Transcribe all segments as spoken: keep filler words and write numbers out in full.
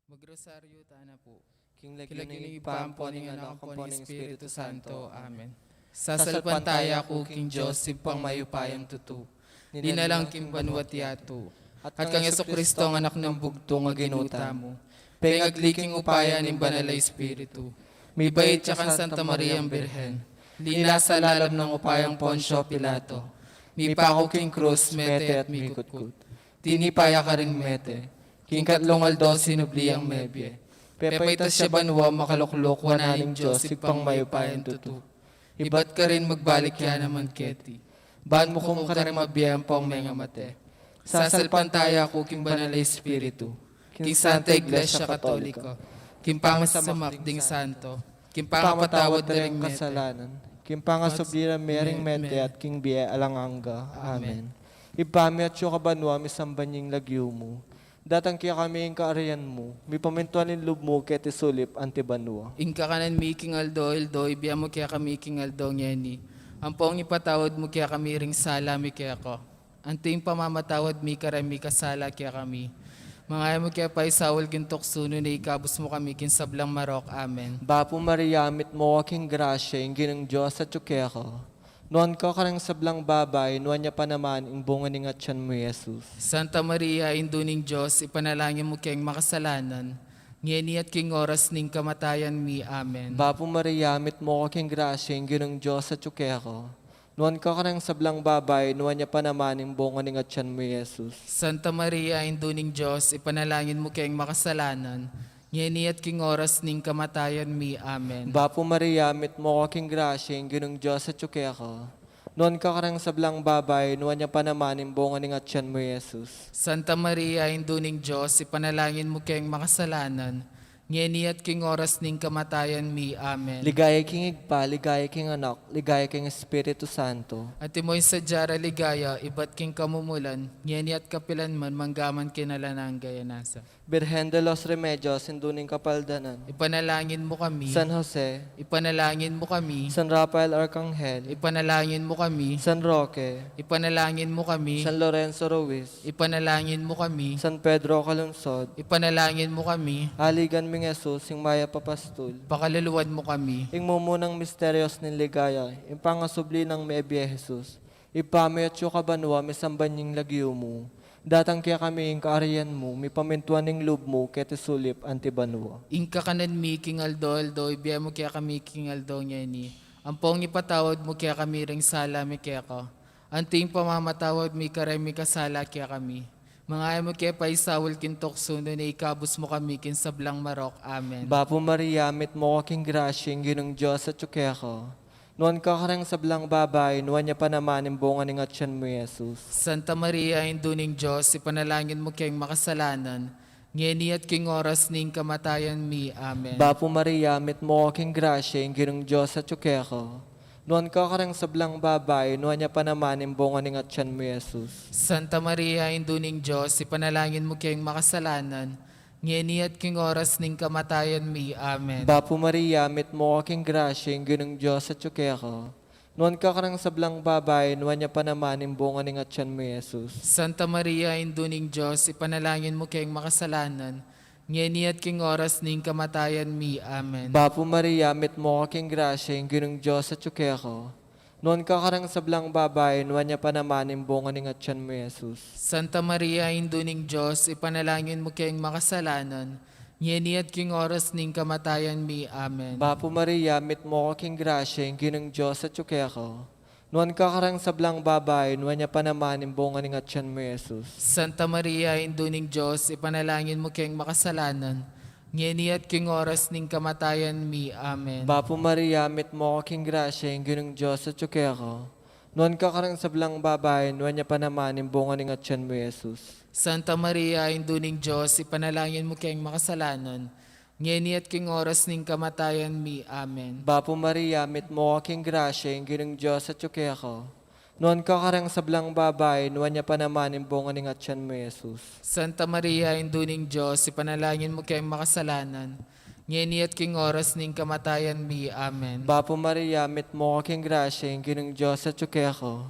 Magrosaryo tana pu. King lagyu ning Ibpa, ampo ning Anak, ampo ning Espiritu Santo. Amen. Sasalpantaya ku king Dios, Ibpang mayupayang tutu. Linalang king banua't yatu. At kang Jesucristo, ang Anak nang bugtung a Ginu tamu. Pengagli king upaya ning Banal a Espiritu. Mibait ya kang Santa Mariang Birhen. Linasa lalam ning upayang Poncio Pilato. Mipaku king krus, mete at mikutkut. Tinipa ya karing mete. King katlung aldo sinubli yang mebie. Pepaitas ya banua, makalukluk wanan ning Dios, Ibpang mayupayang tutu. Ibat karin magbalik ya naman keti. Ban mukum karing mabie ampong mengamate. Sasalpantaya ku king Banal a Espiritu. King Santa Iglesia Katolika. King pangasamak ding santo. King pangapatawad da ring mete. Kasalanan. King pangasubli da ring mete at king bie alang angga. Amen. Ibpa mi, atsu ka banua, misamban ya ing lagyu mu. Datang kekami ing kaarian mu, mipamintuan ing lub mu keti sulip anti banua. Ing kakanan mi king aldo-aldo, ibie mu kekami king aldo ngeni. Ampong ipatawad mu kekami ring sala mi keka. Anti ing pamamatawad mi kareng mikasala kekami. Manga e mu ke paisaul king tuksu, nune ikabus mu kami king sablang marok. Amen. Bapu Maria, mitmu ka king grasya, ing Ginung Dios atyu keka. Nuan ka kareng sablang babai, nuan ya pa naman ing bunga ning atyan mu, Jesus. Santa Maria, Indu ning Dios, ipanalangin mu keng makasalanan, ngeni at king oras ning kamatayan mi. Amen. Bapu Maria, mitmu ka king grasya, ing Ginung Dios atyu keka. Nuan ka kareng sablang babai, nuan ya pa naman ing bunga ning atyan mu, Jesus. Santa Maria, Indu ning Dios, ipanalangin mu keng makasalanan, ngeni at king oras ning kamatayan mi. Amen. Bapu Maria, mitmu ka king grasya, ing Ginung Dios atyu keka. Nuan ka kareng sablang babai, nuan ya pa naman ing bunga ning atyan mu, Jesus. Santa Maria, Indu ning Dios, ipanalangin mu keng makasalanan, ngeni at king oras ning kamatayan mi. Amen. Ligaya king Ibpa, ligaya king Anak, ligaya king Espiritu Santo. Antimo ing sadya rang ligaya, ibat king kamumulan, ngeni at kapilan man, manggaman king alang angga. Amen. Birhen de los Remedios, Indu ning Kapaldanan. Ipanalangin mu kami. San Jose. Ipanalangin mu kami. San Rafael Arcangel. Ipanalangin mu kami. San Roque. Ipanalangin mu kami. San Lorenzo Ruiz. Ipanalangin mu kami. San Pedro Calungsod. Ipanalangin mu kami. Aligan ming Jesus, ing mayap a pastul. Pakaluluan mu kami. Ing mumunang misterios ning ligaya, ing pangasubli nang mebie Jesus. Ibpa mi atyu ka banua, misamban ya ing lagyu mu. Datang kekami ing kaarian mu, mipamintuan ing lub mu, keti sulip anti banua. Ing kakanan mi king aldo-aldo, ibie mu kekami king aldo ngeni. Ampong ipatawad mu kekami ring sala mi keka. Anti ing pamamatawad mi kareng mikasala kekami. Manga e mu ke paisaul king tuksu, nune ikabus mu kami king sablang marok. Amen. Bapu Maria, mitmu ka king grasya, ing Ginung Dios atyu keka. Nuan ka kareng sablang babai, nuan ya pa naman ing bunga ning atyan mu, Jesus. Santa Maria, Indu ning Dios, ipanalangin mu keng makasalanan, ngeni at king oras ning kamatayan mi. Amen. Bapu Maria, mitmu ka king grasya, ing Ginung Dios atyu keka. Nuan ka kareng sablang babai, nuan ya pa naman ing bunga ning atyan mu, Jesus. Santa Maria, Indu ning Dios, ipanalangin mu keng makasalanan, ngeni at king oras ning kamatayan mi. Amen. Bapu Maria, mitmu ka king grasya, ing Ginung Dios atyu keka. Nuan ka kareng sablang babai, nuan ya pa naman ing bunga ning atyan mu, Jesus. Santa Maria, Indu ning Dios, ipanalangin mu keng makasalanan, ngeni at king oras ning kamatayan mi. Amen. Bapu Maria, mitmu ka king grasya, ing Ginung Dios atyu keka. Nuan ka kareng sablang babai, nuan ya pa naman ing bunga ning atyan mu, Jesus. Santa Maria, Indu ning Dios, ipanalangin mu keng makasalanan, ngeni at king oras ning kamatayan mi. Amen. Bapu Maria, mitmu ka king grasya, ing Ginung Dios atyu keka. Nuan ka kareng sablang babai, nuan ya pa naman ing bunga ning atyan mu, Jesus. Santa Maria, Indu ning Dios, ipanalangin mu keng makasalanan, ngeni at king oras ning kamatayan mi. Amen. Bapu Maria, mitmu ka king grasya, ing Ginung Dios atyu keka. Nuan ka kareng sablang babai, nuan ya pa naman ing bunga ning atyan mu, Jesus. Santa Maria, Indu ning Dios, ipanalangin mu keng makasalanan, ngeni at king oras ning kamatayan mi. Amen. Bapu Maria, mitmu ka king grasya, ing Ginung Dios atyu keka. Nuan ka kareng sablang babai, nuan ya pa naman ing bunga ning atyan mu, Jesus. Santa Maria, Indu ning Dios, ipanalangin mu keng makasalanan, ngeni at king oras ning kamatayan mi. Amen. Bapu Maria, mitmu ka king grasya, ing Ginung Dios atyu keka.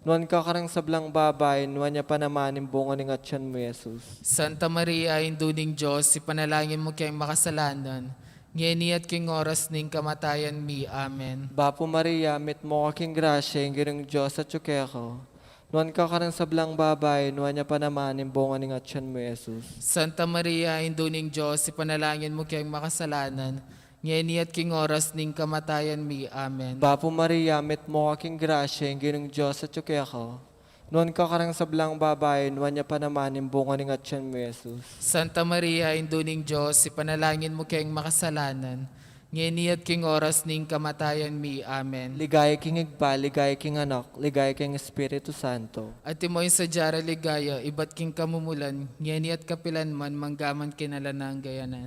Nuan ka karing sablang babai, nuan ya pa naman ing bunga ning atyan mu, Jesus. Santa Maria, Indu ning Dios, ipanalangin mu keng makasalanan, ngeni at king oras ning kamatayan mi. Amen. Bapu Maria, mitmu ka king grasya, ing Ginung Dios atyu keka. Nuan ka karing sablang babai, nuan ya pa naman ing bunga ning atyan mu, Jesus. Santa Maria, Indu ning Dios, ipanalangin mu keng makasalanan, ngeni at king oras ning kamatayan mi. Amen. Bapu Maria, mitmu ka king grasya, ing Ginung Dios atyu keka. Nuan ka karing sablang babai, nuan ya pa naman ing bunga ning atyan mu, Jesus. Santa Maria, Indu ning Dios, ipanalangin mu keng makasalanan, ngeni at king oras ning kamatayan mi. Amen. Ligaya king Ibpa, ligaya king Anak, ligaya king Espiritu Santo. Antimo ing sadya rang ligaya ibat king kamumulan, ngeni at kapilan man, manggaman king alang angga. Amen.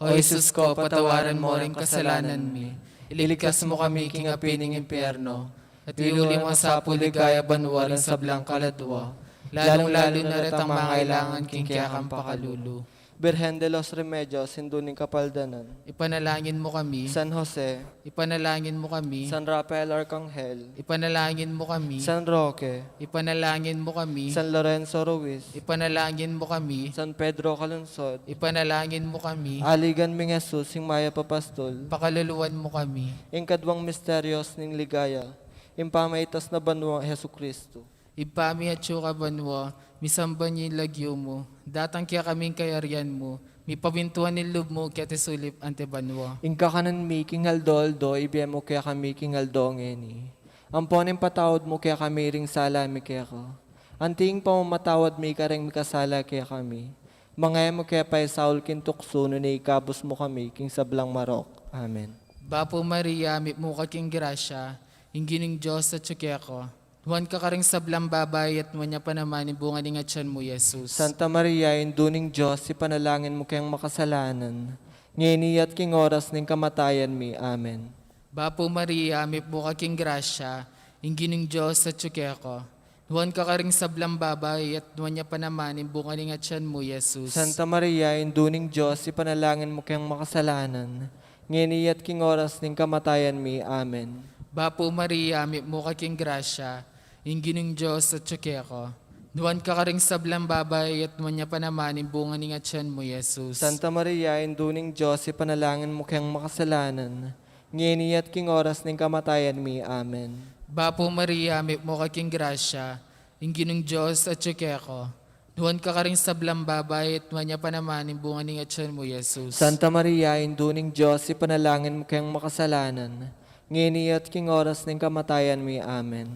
O Jesus ko, patawaran mu ring kasalanan mi, iligtas mu kami king api ning impyerno, at iuli mu sa pu king ligaya banua ring sablang kaladua, lalung-lalu na retang mangailangan king kekang pakalulu. Birhen de los Remedios, Indu ning Kapaldanan. Ipanalangin mu kami. San Jose. Ipanalangin mu kami. San Rafael Arcangel. Ipanalangin mu kami. San Roque. Ipanalangin mu kami. San Lorenzo Ruiz. Ipanalangin mu kami. San Pedro Calungsod. Ipanalangin mu kami. Aligan ming Jesus, ing mayap a pastul. Pakaluluan mu kami. Ing kaduang misterios ning ligaya, ing pamaitas na banuang Jesucristo. Ibpa mi atsu ka banua, misamban ya ing lagyu mu, datang kekami ing kayarian mu, mipamintuan ing lub mu keti sulip anti banua. Ing kakanan mi king aldo-aldo ibie mu kekami king aldo ngeni. Ampon ipatawad mu kekami ring sala mi keka, anti ing pamamatawad mi karing mikasala kekami. Manga e mu ke paisaul king tuksu, nune ikabus mu kami king sablang marok. Amen. Bapu Maria, mitmu ka king grasya, ing Ginung Dios atsu keka. Nuan ka karing sablang babai, at nuan ya pa naman ing bunga ning atyan mu, Jesus. Santa Maria, Indu ning Dios, ipanalangin mu keng makasalanan, ngeni at king oras ning kamatayan mi. Amen. Bapu Maria, mitmu ka king grasya, ing Ginung Dios atsu keka. Nuan ka karing sablang babai, at nuan ya pa naman ing bunga ning atyan mu, Jesus. Santa Maria, Indu ning Dios, ipanalangin mu keng makasalanan, ngeni at king oras ning kamatayan mi. Amen. Bapu Maria, mitmu ka king grasya, ing Ginung Dios atsu keka. Nuan ka karing sablang babai, at nuan ya pa naman ing bunga ning atyan mu, Jesus. Santa Maria, Indu ning Dios, ipanalangin mu keng makasalanan, ngeni at king oras ning kamatayan mi. Amen. Bapu Maria, mitmu ka king grasya, ing Ginung Dios atsu keka. Nuan ka karing sablang babai, at nuan ya pa naman ing bunga ning atyan mu, Jesus. Santa Maria, Indu ning Dios, ipanalangin mu keng makasalanan, ngeni at king oras ning kamatayan mi. Amen.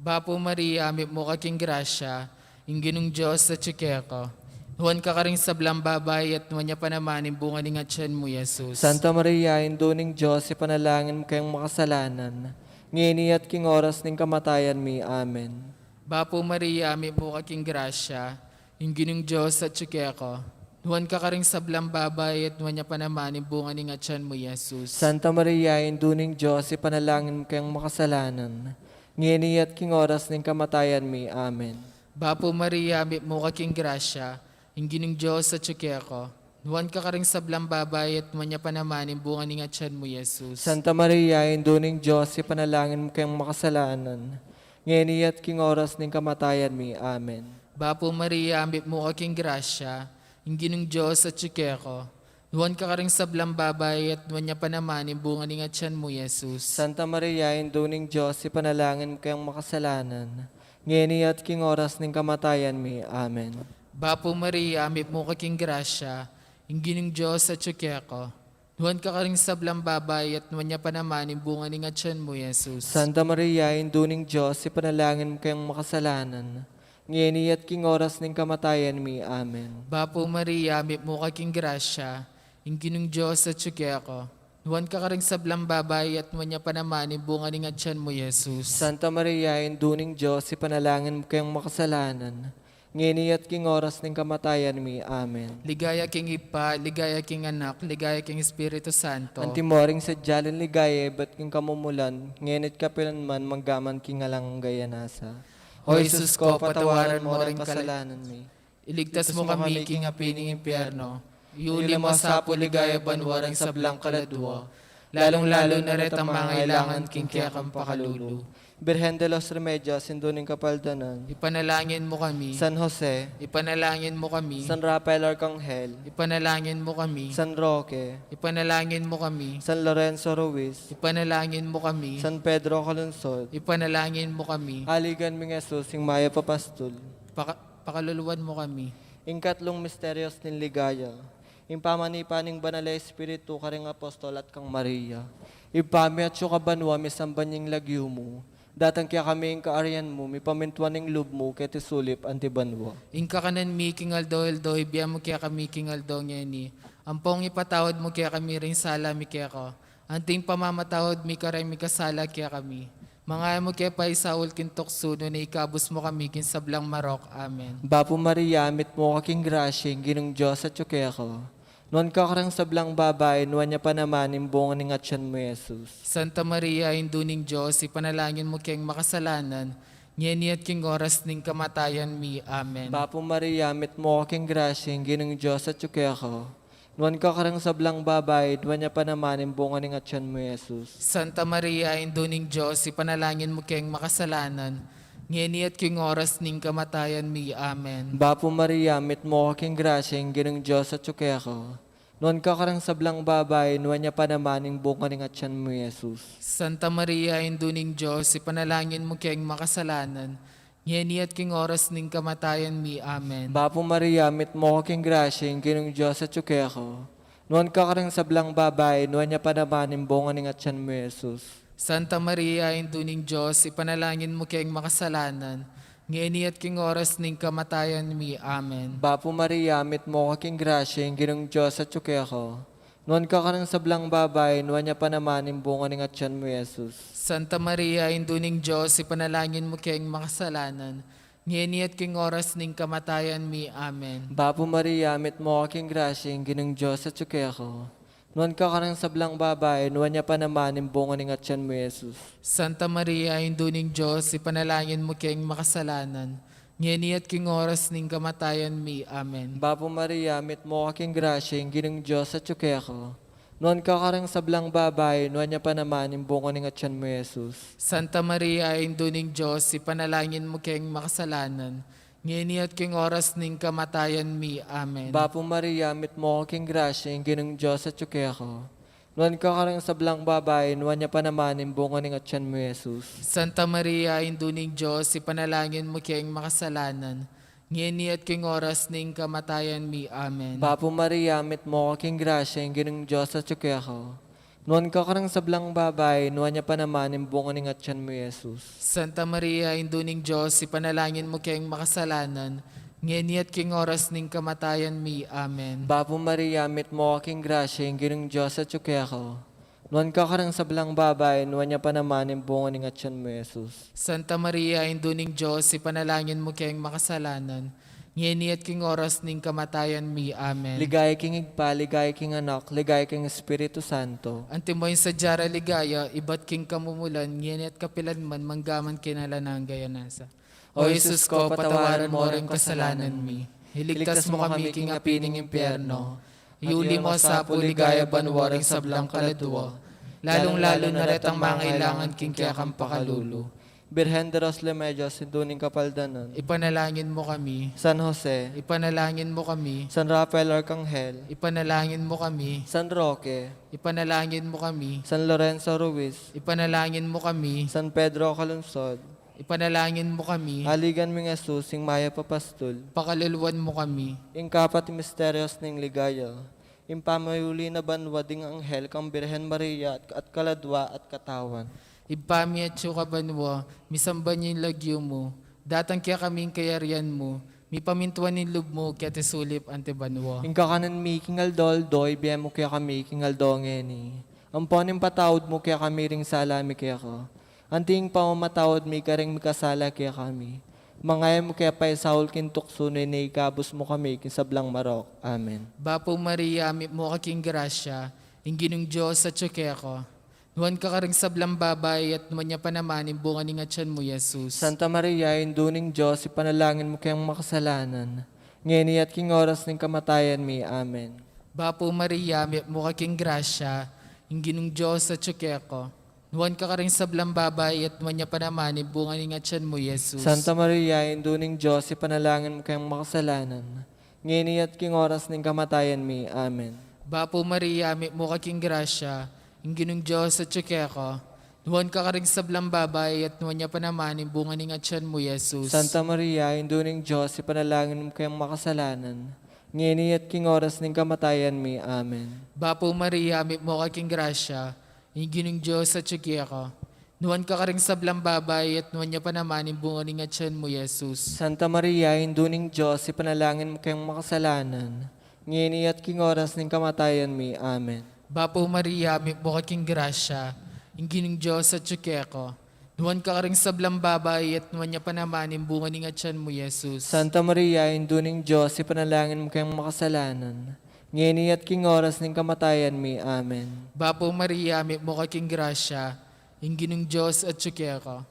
Bapu Maria, mitmu ka king grasya, ing Ginung Dios atsu keka. Nuan ka karing sablang babai, at nuan ya pa naman ing bunga ning atyan mu, Jesus. Santa Maria, Indu ning Dios, ipanalangin mu keng makasalanan, ngeni at king oras ning kamatayan mi. Amen. Bapu Maria, mitmu ka king grasya, ing Ginung Dios atsu keka. Nuan ka karing sablang babai, at nuan ya pa naman ing bunga ning atyan mu, Jesus. Santa Maria, Indu ning Dios, ipanalangin mu keng makasalanan, ngeni at king oras ning kamatayan mi. Amen. Bapu Maria, mitmu ka king grasya, ing Ginung Dios atsu keka. Nuan ka karing sablang babai, at nuan ya pa naman ing bunga ning atyan mu, Jesus. Santa Maria, Indu ning Dios, ipanalangin mu keng makasalanan, ngeni at king oras ning kamatayan mi. Amen. Bapu Maria, mitmu ka king grasya, ing Ginung Dios atsu keka. Nuan ka karing sablang babai, at nuan ya pa naman ing bunga ning atyan mu, Jesus. Santa Maria, Indu ning Dios, ipanalangin mu keng makasalanan, ngeni at king oras ning kamatayan mi. Amen. Bapu Maria, mitmu ka king grasya, ing Ginung Dios atsu keka. Nuan ka karing sablang babai, at nuan ya pa naman ing bunga ning atyan mu, Jesus. Santa Maria, Indu ning Dios, ipanalangin mu keng makasalanan, ngeni at king oras ning kamatayan mi. Amen. Bapu Maria, mitmu ka king grasya, ing Ginung Dios atsu keka. Nuan ka karing sablang babai, at nuan ya pa naman ing bunga ning atyan mu, Jesus. Santa Maria, Indu ning Dios, ipanalangin mu keng makasalanan, ngeni at king oras ning kamatayan mi. Amen. Ligaya king Ibpa, ligaya king Anak, ligaya king Espiritu Santo. Antimo ring sadya ring ligaya ibat king kamumulan, ngeni at kapilan man, manggaman king alang angga. Amen. O Jesus ko, patawaran mu ring kasalanan mi, iligtas mu kami king api ning impyerno, iuli mu sa pu king ligaya banua ring sablang kaladua, lalung-lalu na retang mangailangan king kekang pakalulu. Birhen de los Remedios, Indu ning Kapaldanan. Ipanalangin mo kami. San Jose. Ipanalangin mo kami. San Rafael Arcangel. Ipanalangin mo kami. San Roque. Ipanalangin mo kami. San Lorenzo Ruiz. Ipanalangin mo kami. San Pedro Calungsod. Ipanalangin mo kami. Aligan ming Jesus, ing mayap a pastul. Paka-, pakaluluan mo kami. Ing katlung misterios ning ligaya. Ing pamanipa ning Banal a Espiritu karing apostol at kang Maria. Ibpa mi atsu ka banua, misamban ya ing lagyu mu. Datang kekami ing kaarian mu, mipamintuan ing lub mu, keti sulip anti banua. Ing kakanan mi king aldo-aldo, ibie mu kekami king aldo ngeni. Ampong ipatawad mu kekami ring sala mi keka, anti ing pamamatawad mi kareng mikasala kekami. Manga e mu ke paisaul king tuksu, nune ikabus mu kami king sablang marok. Amen. Bapu Maria, mitmu ka king grasya, ing Ginung Dios atsu keka. Nuan ka kareng sablang babai, nuan ya pa naman ing bunga ning atian mu, Jesus. Santa Maria, Indu ning Dios, ipanalangin mu keng makasalanan, ngeni at king oras ning kamatayan mi. Amen. Bapu Maria, mitmu ka king grasya, ing Ginung Dios atsu keka. Nuan ka kareng sablang babai, nuan ya pa naman ing bunga ning atian mu, Jesus. Santa Maria, Indu ning Dios, ipanalangin mu keng makasalanan, ngeni at king oras ning kamatayan mi. Amen. Bapu Maria, mitmu ka king grasya, ing Ginung Dios atsu keka. Nuan ka kareng sablang babai, nuan ya pa naman ing bunga ning atian mu, Jesus. Santa Maria, Indu ning Dios, ipanalangin mu keng makasalanan, ngeni at king oras ning kamatayan mi. Amen. Bapu Maria, mitmu ka king grasya, ing Ginung Dios atsu keka. Nuan ka kareng sablang babai, nuan ya pa naman ing bunga ning atian mu, Jesus. Santa Maria, Indu ning Dios, ipanalangin mu keng makasalanan, ngeni at king oras ning kamatayan mi. Amen. Bapu Maria, mitmu ka king grasya, ing Ginung Dios atsu keka. Nuan ka kareng sablang babai, nuan ya pa naman ing bunga ning atian mu, Jesus. Santa Maria, Indu ning Dios, ipanalangin mu keng makasalanan, ngeni at king oras ning kamatayan mi. Amen. Bapu Maria, mitmu ka king grasya, ing Ginung Dios atsu keka. Nuan ka kareng sablang babai, nuan ya pa naman ing bunga ning atian mu, Jesus. Santa Maria, Indu ning Dios, ipanalangin mu keng makasalanan, ngeni at king oras ning kamatayan mi. Amen. Bapu Maria, mitmu ka king grasya, ing Ginung Dios atsu keka. Nuan ka kareng sablang babai, nuan ya pa naman ing bunga ning atian mu, Jesus. Santa Maria, Indu ning Dios, ipanalangin mu keng makasalanan, ngeni at king oras ning kamatayan mi. Amen. Bapu Maria, mitmu ka king grasya, ing Ginung Dios atsu keka. Nuan ka kareng sablang babai, nuan ya pa naman ing bunga ning atian mu, Jesus. Santa Maria, Indu ning Dios, ipanalangin mu keng makasalanan, ngeni at king oras ning kamatayan mi. Amen. Bapu Maria, mitmu ka king grasya, ing Ginung Dios atsu keka. Nuan ka kareng sablang babai, nuan ya pa naman ing bunga ning atian mu, Jesus. Santa Maria, Indu ning Dios, ipanalangin mu keng makasalanan, ngeni at king oras ning kamatayan mi. Amen. Bapu Maria, mitmu ka king grasya, ing Ginung Dios atsu keka. Nuan ka kareng sablang babai, nuan ya pa naman ing bunga ning atian mu, Jesus. Santa Maria, Indu ning Dios, ipanalangin mu keng makasalanan, ngeni at king oras ning kamatayan mi. Amen. Ligaya king Ibpa, ligaya king Anak, ligaya king Espiritu Santo. Antimo ing sadya rang ligaya ibat king kamumulan, ngeni at kapilan man, manggaman king alang angga. Amen. O Jesus ko, patawaran mo ring kasalanan mi. Iligtas mo kami king api ning impyerno. Iuli mo sa pu king ligaya banua ring sablang kaladua, lalung-lalu na retang mangailangan king kekang pakalulu. Birhen de los Remedios, Indu ning Kapaldanan. Ipanalangin mo kami. San Jose. Ipanalangin mo kami. San Rafael Arcangel. Ipanalangin mo kami. San Roque. Ipanalangin mo kami. San Lorenzo Ruiz. Ipanalangin mo kami. San Pedro Calungsod. Ipanalangin mo kami. Aligan ming Jesus, ing mayap a pastul. Pakaluluan mo kami. Ing kapat misterios ning ligaya. Ing pamayuli na banua ding anghel kang Birhen Maria at, at kaladua at katawan. Ibpa mi atsu ka banua, misamban ya ing lagyu mu. Datang kekami ing kayarian mu. Mipamintuan ing lub mu, keti sulip anti banua. Ing kakanan mi king aldo-aldo, ibie mu kekami king aldo ngeni. Ampon ipatawad mu kekami ring sala mi keka, anti ing pamamatawad mi kareng mikasala kekami. Manga e mu ke paisaul king tuksu, nune ikabus mu kami king sablang marok. Amen. Bapu Maria, mitmu ka king grasya, ing Ginung Dios atsu keka. Nuan ka kareng sablang babai, at nuan ya pa naman ing bunga ning atian mu, Jesus. Santa Maria, Indu ning Dios, ipanalangin mu keng makasalanan, ngeni at king oras ning kamatayan mi. Amen. Bapu Maria, mitmu ka king grasya, ing Ginung Dios atsu keka. Nuan ka karing sablang babai, at nuan ya pa naman ing bunga ning atyan mu, Jesus. Santa Maria, Indu ning Dios, ipanalangin mu keng makasalanan, ngeni at king oras ning kamatayan mi. Amen. Bapu Maria, mitmu ka king grasya, ing Ginung Dios atyu keka. Nuan ka karing sablang babai, at nuan ya pa naman ing bunga ning atyan mu, Jesus. Santa Maria, Indu ning Dios, ipanalangin mu keng makasalanan, ngeni at king oras ning kamatayan mi. Amen. Bapu Maria, mitmu ka king grasya, ing Ginung Dios atyu keka. Nuan ka karing sablang babai, at nuan ya pa naman ing bunga ning atyan mu, Jesus. Santa Maria, Indu ning Dios, ipanalangin mu keng makasalanan, ngeni at king oras ning kamatayan mi. Amen. Bapu Maria, mitmu ka king grasya, ing Ginung Dios atyu keka. Nuan ka karing sablang babai, at nuan ya pa naman ing bunga ning atyan mu, Jesus. Santa Maria, Indu ning Dios, ipanalangin mu keng makasalanan, ngeni at king oras ning kamatayan mi. Amen. Bapu Maria, mitmu ka king grasya, ing Ginung Dios atyu keka.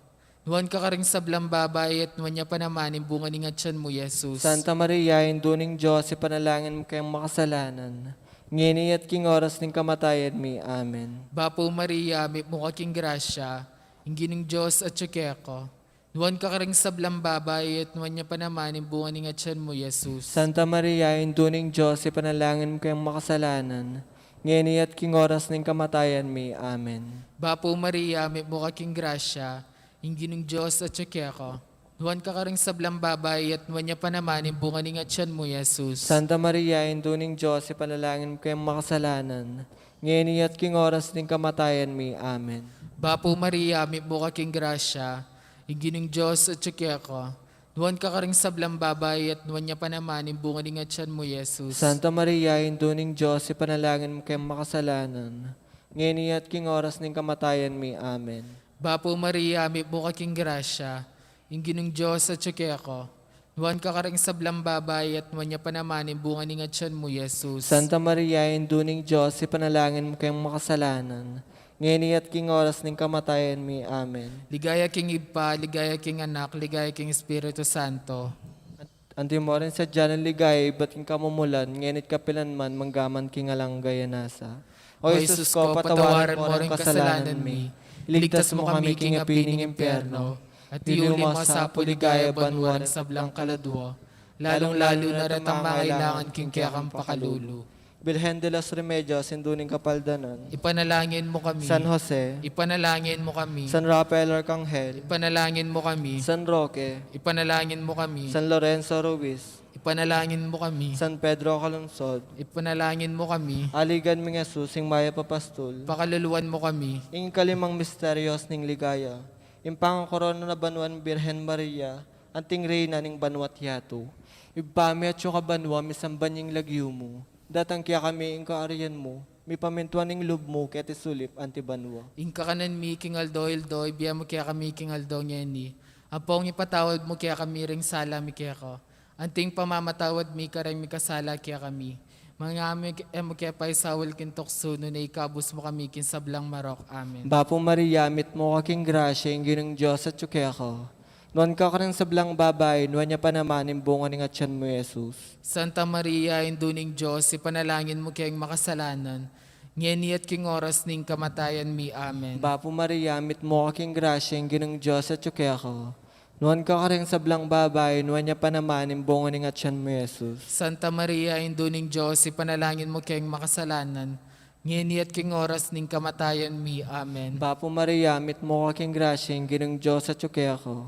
Nuan ka karing sablang babai, at nuan ya pa naman ing bunga ning atyan mu, Jesus. Santa Maria, Indu ning Dios, ipanalangin mu keng makasalanan, ngeni at king oras ning kamatayan mi. Amen. Bapu Maria, mitmu ka king grasya, ing Ginung Dios atyu keka. Nuan ka karing sablang babai, at nuan ya pa naman ing bunga ning atyan mu, Jesus. Santa Maria, Indu ning Dios, ipanalangin mu keng makasalanan, ngeni at king oras ning kamatayan mi. Amen. Bapu Maria, mitmu ka king grasya, ing Ginung Dios atyu keka. Nuan ka karing sablang babai, at nuan ya pa naman ing bunga ning atyan mu, Jesus. Santa Maria, Indu ning Dios, ipanalangin mu keng makasalanan, ngeni at king oras ning kamatayan mi. Amen. Bapu Maria, mitmu ka king grasya, ing Ginung Dios atyu keka. Nuan ka karing sablang babai, at nuan ya pa naman ing bunga ning atyan mu, Jesus. Santa Maria, Indu ning Dios, ipanalangin mu keng makasalanan, ngeni at king oras ning kamatayan mi. Amen. Bapu Maria, mitmu ka king grasya, ing Ginung Dios atyu keka. Nuan ka karing sablang babai, at nuan ya pa naman ing bunga ning atyan mu, Jesus. Santa Maria, Indu ning Dios, ipanalangin mu keng makasalanan, ngeni at king oras ning kamatayan mi. Amen. Ligaya king Ibpa, ligaya king Anak, ligaya king Espiritu Santo. Antimo rin sadya ning ligaya ibat king kamumulan, ngeni at kapilan man, manggaman king alang angga. Nasa. O Jesus ko, patawaran mo ring kasalanan mi, iligtas mo kami king api ning impyerno, at iuli mo sa pu king ligaya banua ring sablang kaladua, lalung-lalu na retang mangailangan king kekang pakalulu. Birhen de los Remedios, Indu ning Kapaldanan, ipanalangin mo kami. San Jose, ipanalangin mo kami. San Rafael Arcangel, ipanalangin mo kami. San Roque, ipanalangin mo kami. San Lorenzo Ruiz, ipanalangin mo kami. San Pedro Calungsod, ipanalangin mo kami. Aligan ming Jesus, ing mayap a pastul, pakaluluan mo kami. Ing kalimang misterios ning ligaya, ing pangakorona na banua ning Birhen Maria, anting Reyna ning banua't yatu. Ibpa mi atsu ka banua, misamban ya ing lagyu mu. Datang kekami ing kaarian mu, mipamintuan ing lub mu keti sulip anti banua. Ing kakanan mi king aldo-aldo, ibie mu kekami king aldo ngeni. Ampong ipatawad mu kekami ring sala mi keka, anting pamamatawad mi kareng mikasala kekami. Manga e mu ke paisaul king tuksu, nune ikabus mu kami king sablang marok. Amen. Bapu Maria, mitmu ka king grasya, ing Ginung Dios atyu keka. Nuan ka karing sablang babai, nuan ya pa naman ing bunga ning atyan mu, Jesus. Santa Maria, Indu ning Dios, ipanalangin mu keng makasalanan, ngeni at king oras ning kamatayan mi. Amen. Bapu Maria, mitmu ka king grasya, ing Ginung Dios atyu keka. Nuan ka karing sablang babai, nuan ya pa naman ing bunga ning atyan mu, Jesus. Santa Maria, Indu ning Dios, ipanalangin mu keng makasalanan, ngeni at king oras ning kamatayan mi. Amen. Bapu Maria, mitmu ka king grasya, ing Ginung Dios atyu keka.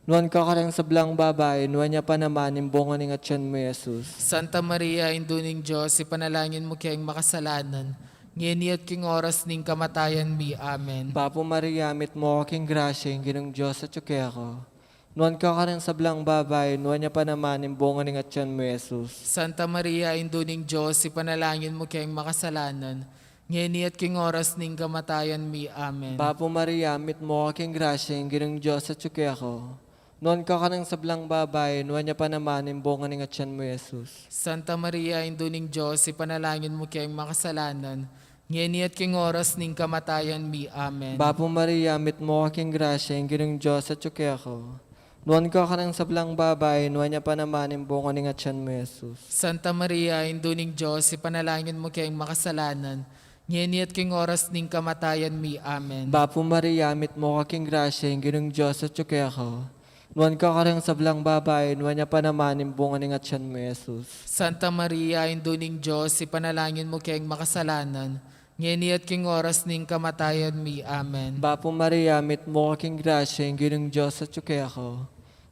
Nuan ka karing sablang babai, nuan ya pa naman ing bunga ning atyan mu, Jesus. Santa Maria, Indu ning Dios, ipanalangin mu keng makasalanan, ngeni at king oras ning kamatayan mi. Amen. Bapu Maria, mitmu ka king grasya, ing Ginung Dios atyu keka. Nuan ka karing sablang babai, nuan ya pa naman ing bunga ning atyan mu, Jesus. Santa Maria, Indu ning Dios, ipanalangin mu keng makasalanan, ngeni at king oras ning kamatayan mi. Amen. Bapu Maria, mitmu ka king grasya, ing Ginung Dios atyu keka. Nuan ka karing sablang babai, nuan ya pa naman ing bunga ning atyan mu, Jesus. Santa Maria, Indu ning Dios, ipanalangin mu keng makasalanan, ngeni at king oras ning kamatayan mi. Amen. Bapu Maria, mitmu ka king grasya, ing Ginung Dios atyu keka. Nuan ka karing sablang babai, nuan ya pa naman ing bunga ning atyan mu, Jesus. Santa Maria, Indu ning Dios, ipanalangin mu keng makasalanan, ngeni at king oras ning kamatayan mi. Amen. Bapu Maria, mitmu ka king grasya, ing Ginung Dios atyu keka. Nuan ka karing sablang babai, nuan ya pa naman ing bunga ning atyan mu, Jesus. Santa Maria, Indu ning Dios, ipanalangin mu keng makasalanan, ngeni at king oras ning kamatayan mi. Amen. Bapu Maria, mitmu ka king grasya, ing Ginung Dios atyu keka.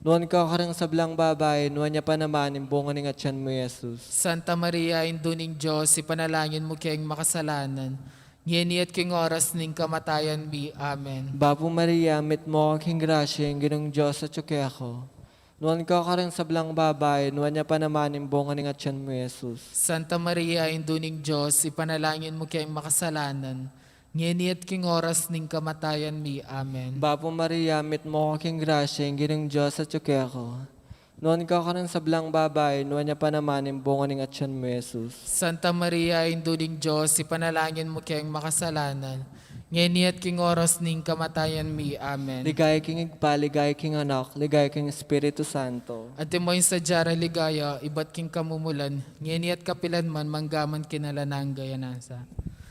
Nuan ka karing sablang babai, nuan ya pa naman ing bunga ning atyan mu, Jesus. Santa Maria, Indu ning Dios, ipanalangin mu keng makasalanan, ngeni at king oras ning kamatayan mi. Amen. Bapu Maria, mitmu ka king grasya, ing Ginung Dios atyu keka. Nuan ka karing sablang babai, nuan ya pa naman ing bunga ning atyan mu, Jesus. Santa Maria, Indu ning Dios, ipanalangin mu keng makasalanan, ngeni at king oras ning kamatayan mi. Amen. Bapu Maria, mitmu ka king grasya, ing Ginung Dios atyu keka. Nuan ka karing sablang babai, nuan ya pa naman ing bunga ning atyan mu, Jesus. Santa Maria, Indu ning Dios, ipanalangin mu keng makasalanan, ngeni at king oras ning kamatayan mi. Amen. Ligaya king Ibpa, ligaya king Anak, ligaya king Espiritu Santo. Antimo ing sadya rang ligaya, ibat king kamumulan, ngeni at kapilan man, mangga man king alang angga. Amen.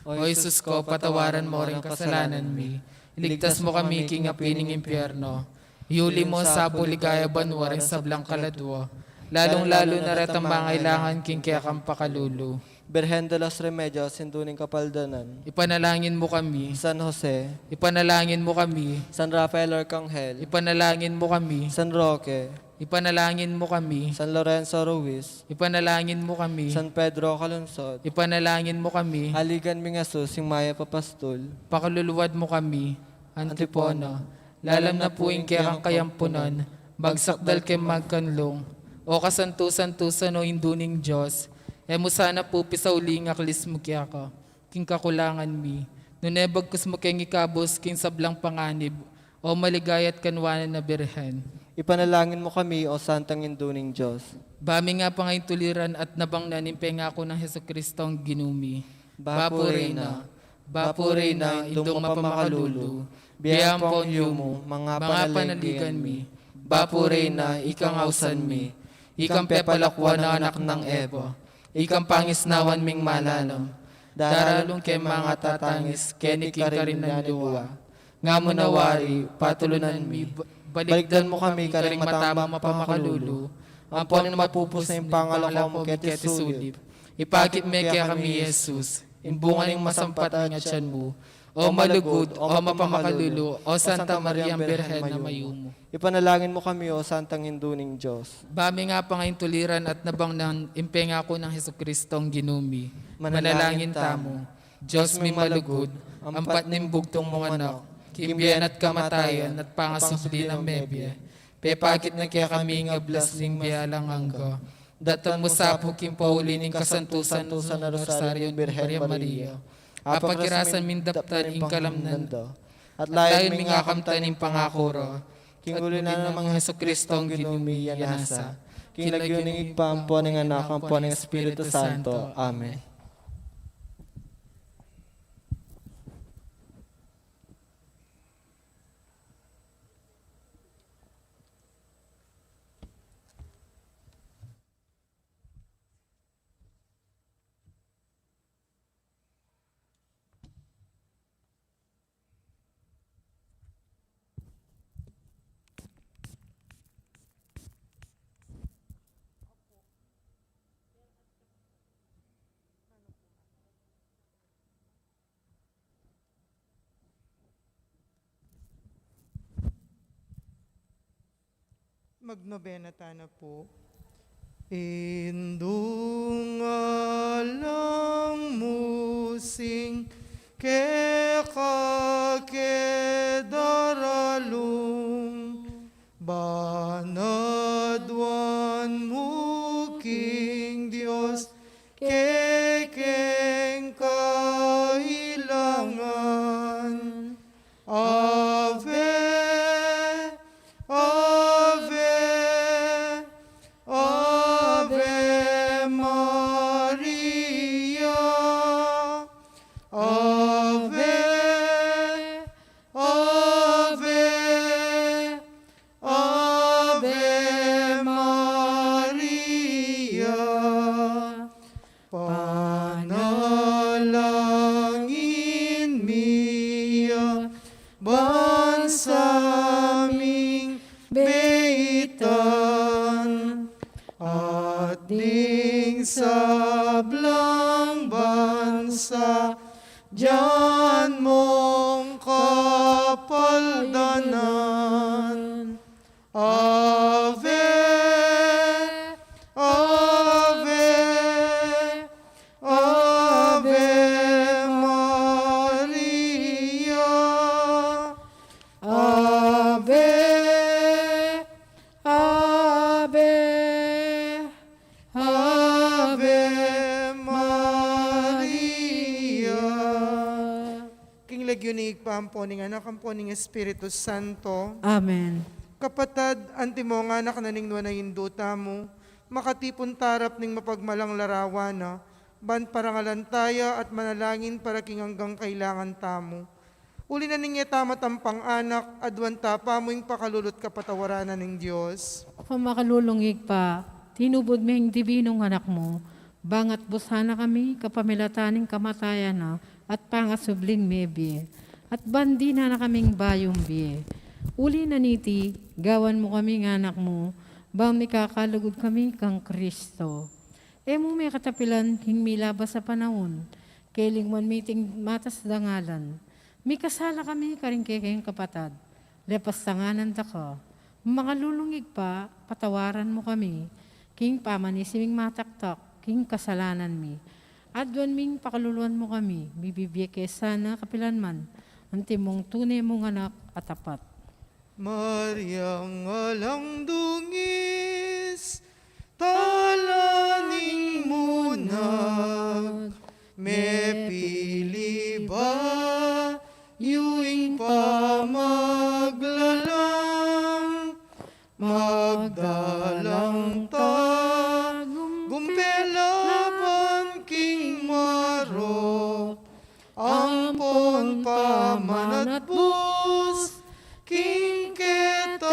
O Jesus ko, patawaran mu ring kasalanan mi, iligtas mu kami king api ning impyerno, iuli mu king sablang ligaya banua ring sablang kaladua, lalung-lalu na retang mangailangan king kekang pakalulu. Birhen de los Remedios, Indu ning Kapaldanan, ipanalangin mu kami. San Jose, ipanalangin mu kami. San Rafael Arcangel, ipanalangin mu kami. San Roque, ipanalangin mu kami. San Lorenzo Ruiz, ipanalangin mu kami. San Pedro Calungsod, ipanalangin mu kami. Aligan ming Jesus, ing mayap a pastul, pakaluluan mu kami. Antipona. Lalam na pu ing kekang kayampunan, magsakdal keng magkanlung. O kasantu-santusan, o Indu ning Dios, e mu sana pu pisauli ing aklis mu keka king kakulangan mi, nune bagkus mu keng ikabus king sablang panganib, o maligaya at kanuanan a Birhen. Ipanalangin mu kami, o Santang Indu ning Dios. Ba mi nga pangaintuliran at nabangnan ing pengaku nang Jesucristong Ginu mi. Bapu Reyna, Bapu Reyna, Indung mapamakalulu, bie ampong yumu, manga panaligan mi. Bapu Reyna, ikang ausan mi, ikang pepalakuan a anak nang Eva, ikang pangisnawan ming malalam, daralung keng manga tatangis keni king karin nang luwa. Nga mu na wari, patulunan mi, ba-, balikdan mu kami karing mata mung mapamakalulu, ampon ing mapupus na ing pangalako mu keti sulip. Ipakit me kekami i Jesus, ing bunga ning masampat ning atyan mu. O malugud, o mapamakalulu, o Santa Mariang Birhen a mayumu. Ipanalangin mu kami, o Santang Indu ning Dios. Ba mi nga pangaintuliran at nabangnan ing pengaku nang Jesucristong Ginu mi. Manalangin tamu. Dios ming malugud, ampat ning bugtung mung Anak, king bie na at kamatayan at pangasubli nang mebie, pepakit na kekami ing ablas ning bie alang angga. Datang mu sa pu king pauli ning kasantu-santusan a Rosario ning Birhen Maria, apakirasan ming daptan ing kalamnan da, at layun ming akamtan ing pangaku ra, king uli na nang Jesucristong Ginu mi. Iya nasa, king lagyu ning Ibpa, ampo ning Anak, ampo ning Espiritu Santo. Amen. Magnobena tana pu. Indung alang mu sing keka ke daralung, banaduan mu king Dios kekeng kailangan. Ave, Ave, Ave Maria. Ave, Ave, Ave Maria. itan, at ding sablang bansa, dyan mong kapaldanan. Ave, Ave, Ave Maria. Ave, Ave, Ave Maria. King lagyu ning Ibpa, ampo ning Anak, ampo ning Espiritu Santo. Amen. Kapatad, antimong anak na ning nuan a Indu tamu, makatipun tarap ning mapagmalang larawan na, ban parangalan taya at manalangin para king anggang kailangan tamu. Uli na ning e ta matampang anak, aduan ta pa mu ing pakalulu at kapatawaran na ning Dios. Pamakalulung Ibpa, tinubud me ing dibinung Anak mu, bangat busan na kami kapamilatan ning kamatayan na at pangasubling mebie, at ban dinan na kaming bayung bie. Uli na niti, gawan mu kaming anak mu, bang mikakalugud kami kang Kristo. E mu me katapilan king milabas a panaun, kelingwan mi iting matas dangalan. Mikasala kami karing kekeng kapatad, lepastanganan da ka. Makalulung Ibpa, patawaran mu kami king pamanisi ming mataktak king kasalanan mi. Aduan ming pakaluluan mu kami, mibibie ke sana kapilan man, antimong tune mung anak a tapat. Mariang alang dungis, tala ning munag, mepili ba yu ing pamaglalang, magdalang tagumpay laban king marok, ampon pamanatbus king ketawan.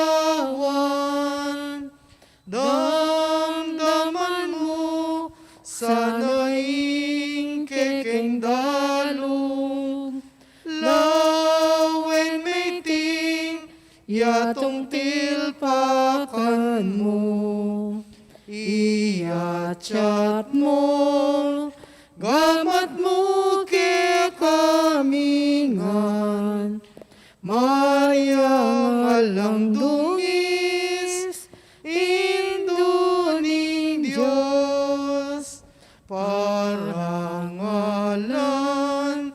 Damdaman mu sana ing kekeng dalung, lawen me iting yatung tilpakan mu. Iyatyat mu, gamat mu kekami ngan, Mariang alang dungis, Indu ning Dios, parangalan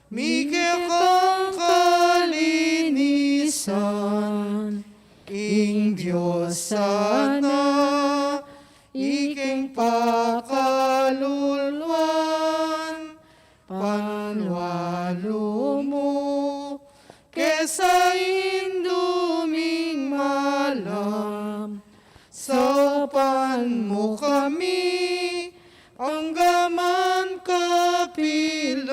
mi kekang kalinisan, ing Dios sana ikeng pakaluluan, panwalu mu ke sa Indu ming malam, saupan mu kami anggaman kapilan.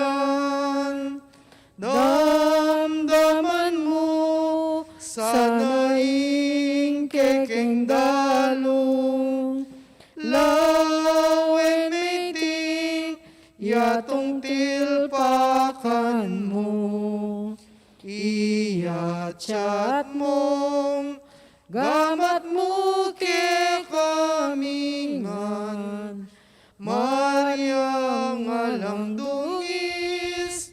Damdaman mu sana ing kekeng dalung, lawen me iting yatung tilpakan mu. Iyatyat mung gamat mu kekami ngan, Mariang alang dungis,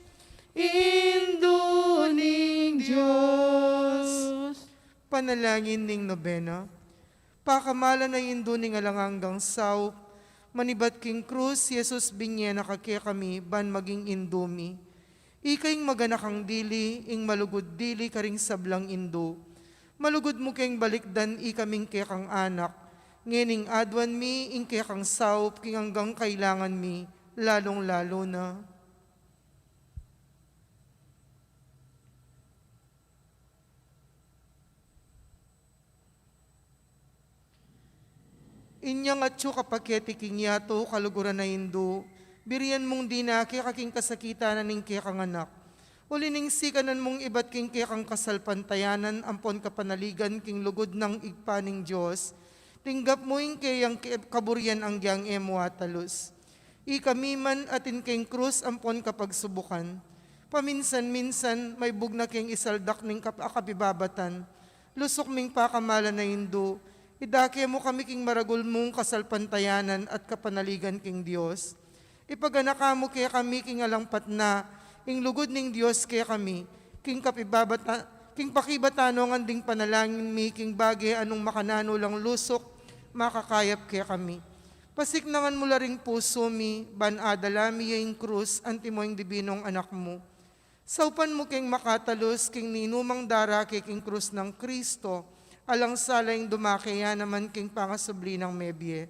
Indu ning Dios. Panalangin ning nobena. Pakamalan a Indu ning alang anggang saup, manibat king krus, Jesus, binie na ka kekami ban maging Indu mi. Ika ing maganakang dili, ing malugud dili karing sablang indu. Malugud mu keng balikdan ikaming kekang anak, ngening aduan mi ing kekang saup king anggang kailangan mi, lalung-lalu na inyang atyu ka pa keti king yatu, kaluguran a Indu, birian mung dinake ka king kasakitan na ning kekang anak. Uli ning sikanan mung ibat king kekang kasalpantayanan ampon kapanaligan king lugud nang Ibpa ning Dios, tinggap mu ing keyang ke-, kaburian anggyang e mu atalus. Ikami man atin keng krus ampon kapagsubukan, paminsan-minsan maibug na keng isaldak ning kap-, akapibabatan, Lusuk ming pakamalan a Indu, idake mu kami king maragul mung kasalpantayanan at kapanaligan king Dios. Ipaganaka mu kekami king alang patna ing lugud ning Dios kekami, king kapibabata-, king pakibatan ngan ding panalangin mi king bage a nung makananu lang lusuk, makakayap kekami. Pasiknangan mu la ring pusu mi, ban adala mi ya ing krus, antimo ing dibinung Anak mu. Saupan mu keng makatalus king ninumang darake king krus nang Kristo, alang sala ing dumake ya naman king pangasubli nang mebie.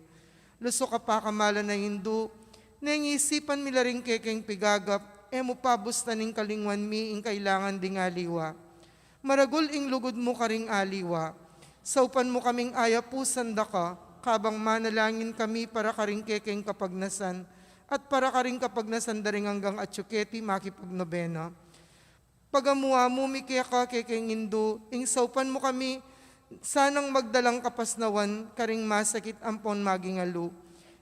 Lusuk a pakamalan a Indu, neng isipan mi la ring kekeng pigagap, e mu pabustan ing kalingwan mi ing kailangan ding aliwa. Maragul ing lugud mu karing aliwa. Saupan mu kaming ayapusan da ka, kabang manalangin kami para karing kekeng kapagnasan, at para karing kapagnasan da ring anggang atiu keti makipagnobena. Pagamu-amu mi keka kekeng Indu, ing saupan mu kami sanang magdalang kapasnawan karing masakit ampon maging alu.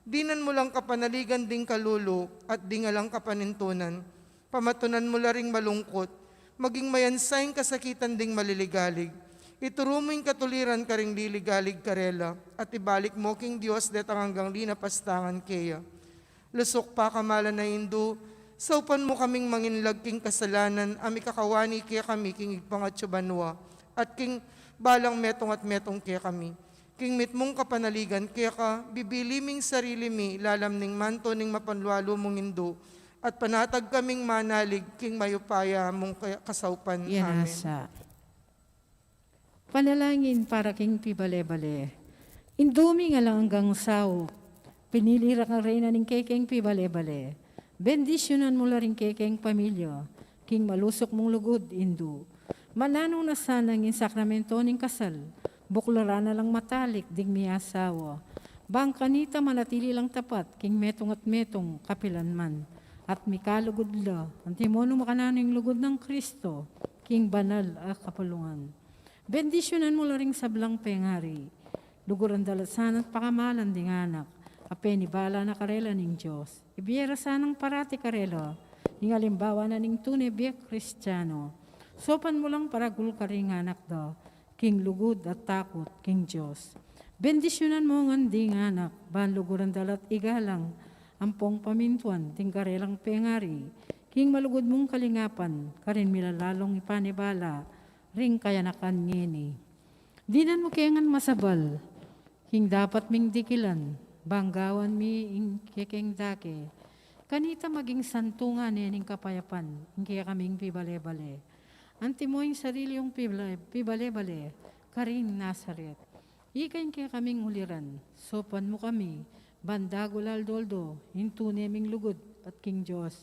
Dinan mu lang kapanaligan ding kalulu at ding alang kapanintunan. Pamatunan mu la ring malungkut, maging mayansa ing kasakitan ding maliligalig. Ituru mu ing katuliran karing liligalig karela, at ibalik mu king Dios detang anggang linapastangan keya. Lusuk pakamalan a Indu, saupan mu kaming manginlag king kasalanan a mikakawani kekami king Ibpang atiu banua, at king balang metung at metung kekami. King mitmung kapanaligan keka, bibili ming sarili mi lalam ning manto ning mapanlualu mung Indu, at panatag kaming manalig king mayupaya mung ka-, kasaupan. Amen. Panalangin para king pibale-bale. Indu ming alang anggang saup, pinili ra kang reyna ning kekeng pibale-bale. Bendisyunan mu la ring kekeng pamilya king malusuk mung lugud, Indu. Mananu na sana ing sakramento ning kasal, buklaran na lang matalik ding miasawa. Bang kanita manatili lang tapat king metung at metung kapilanman, at mikalugud la, antimo nung makananu ing lugud nang Kristo king banal a kapulungan. Bendisyunan mu la ring sablang pengari. Luguran da la sana at pakamalan ding anak a penibala na karela ning Dios. Ibie ra sanang parati karela ing alimbawa na ning tune bie Kristiano. Saupan mu lang paragul karing anak da king lugud at takut king Dios. Bendisyunan mu ngan ding anak, ban luguran da la't igalang ampong pamintuan ding karelang pengari king malugud mung kalingapan karin milalalung ipanibala ring kayanakan ngeni. Dinan mu ke ngan masabal king dapat ming dikilan, bang gawan mi ing kekeng dake. Kanita maging santungan ne ning kapayapan ing kekaming pibale-bale. Antimo ing sarili yung pibale-, pibale-bale karing Nazaret. Ika ing kekaming uliran, saupan mu kami, ban dagul aldo-aldo ing tune ming lugud at king Dios,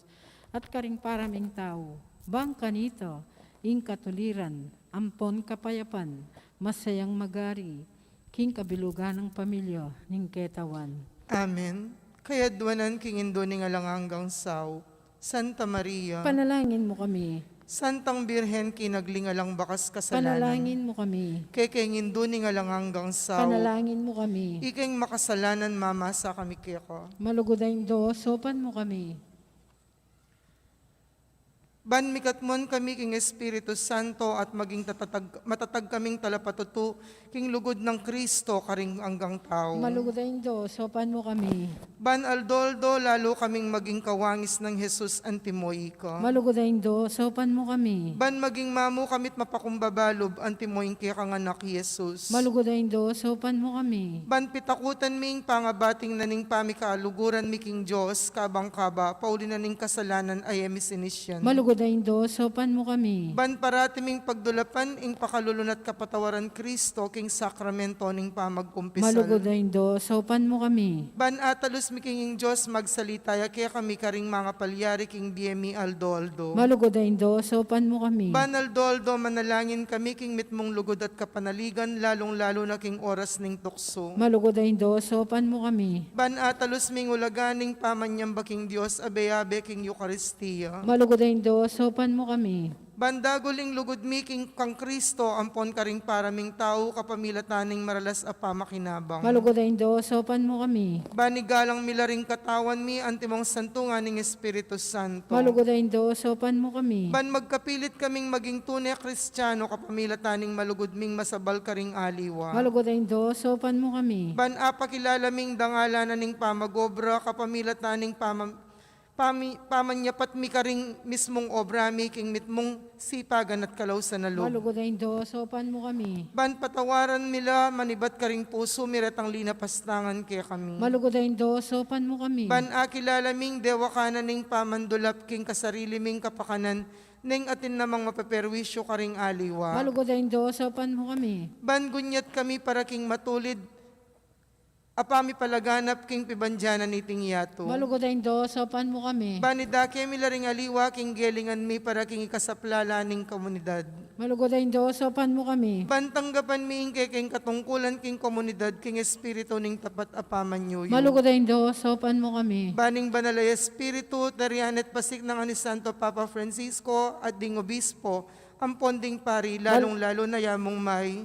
at karing para ming tau, bang kanita ing katuliran ampon kapayapan, masayang magari king kabilugan nang pamilya ning ketawan. Amen. Kayadwanan king Indu ning alang anggang saup, Santa Maria, panalangin mu kami. Santang Birhen, kinagli ning alang bakas kasalanan, panalangin mu kami. Kekeng Indu ning alang anggang saup, panalangin mu kami. Ikeng makasalanan, mamasa kami keka. Malugud a Indu, saupan mu kami. Ban mikatmuan kami king Espiritu Santo at maging tatatag-, matatag kaming talapatutu king lugud nang Kristo karing anggang tau. Malugud a Indu, saupan mu kami. Ban aldo-aldo lalu kaming maging kawangis nang Jesus antimo ika. Malugud a Indu, saupan mu kami. Ban maging mamu kami't mapakumbaba lub antimo ing kekang Anak Jesus. Malugud a Indu, saupan mu kami. Ban pitakutan mi ing pangabating na ning pamikaluguran mi king Dios, kabang kaba, pauli na ning kasalanan a e mi sinisian. Malugud a Indu, saupan mu kami. Ban parati ming pagdulapan ing pakalulu na't kapatawaran Kristo king sakramento ning pamagkumpisal. Malugud a Indu, saupan mu kami. Ban atalus mi king ing Dios, magsalita ya kekami karing mangapalyari king bie mi aldo-aldo. Malugud a Indu, saupan mu kami. Ban aldo-aldo manalangin kami king mitmung lugud at kapanaligan, lalung-lalu na king oras ning tuksu. Malugud a Indu, saupan mu kami. Ban atalus ming ulaga ning pamanyamba king Dios, abe-abe king Eukaristia. Malugud a Indu, saupan mu kami. Ban dagul ing lugud mi king kang Kristo, ampon karing para ming tau, kapamilatan ning maralas a pamakinabang. Malugud a Indu, saupan mu kami. Ban igalang mi la ring katawan mi, antimong santungan ning Espiritu Santo. Malugud a Indu, saupan mu kami. Ban magkapilit kaming maging tune Kristiano, kapamilatan ning malugud ming masabal karing aliwa. Malugud a Indu, saupan mu kami. Ban apakilala ming dangalan na ning pamagobra, kapamilatan ning pamam-, pami-, pamanyapat mi karing mismung obra mi king mitmung sipagan at kalausan a lub. Malugud a Indu, saupan mu kami. Ban patawaran mi la manibat karing pusu mi retang linapastangan kekami. Malugud a Indu, saupan mu kami. Ban akilala ming dewakanan ning pamandulap king kasarili ming kapakanan, neng atin namang mapeperwisyu karing aliwa. Malugud a Indu, saupan mu kami. Ban gunyat kami para king matulid a pamipalaganap king pibandian na niting yatu. Malugud a Indu, saupan mu kami. Ban idake mi la ring aliwa king gelingan mi para king ikasaplala ning komunidad. Malugud a Indu, saupan mu kami. Ban tanggapan mi ing kekeng katungkulan king komunidad king espiritu ning tapat a pamanyuyu. Malugud a Indu, saupan mu kami. Ban ing Banal a Espiritu, tarian at pasiknangan ni Santo Papa Francisco at ding obispo, ampon ding pari, Mal- lalung-lalu na yamung may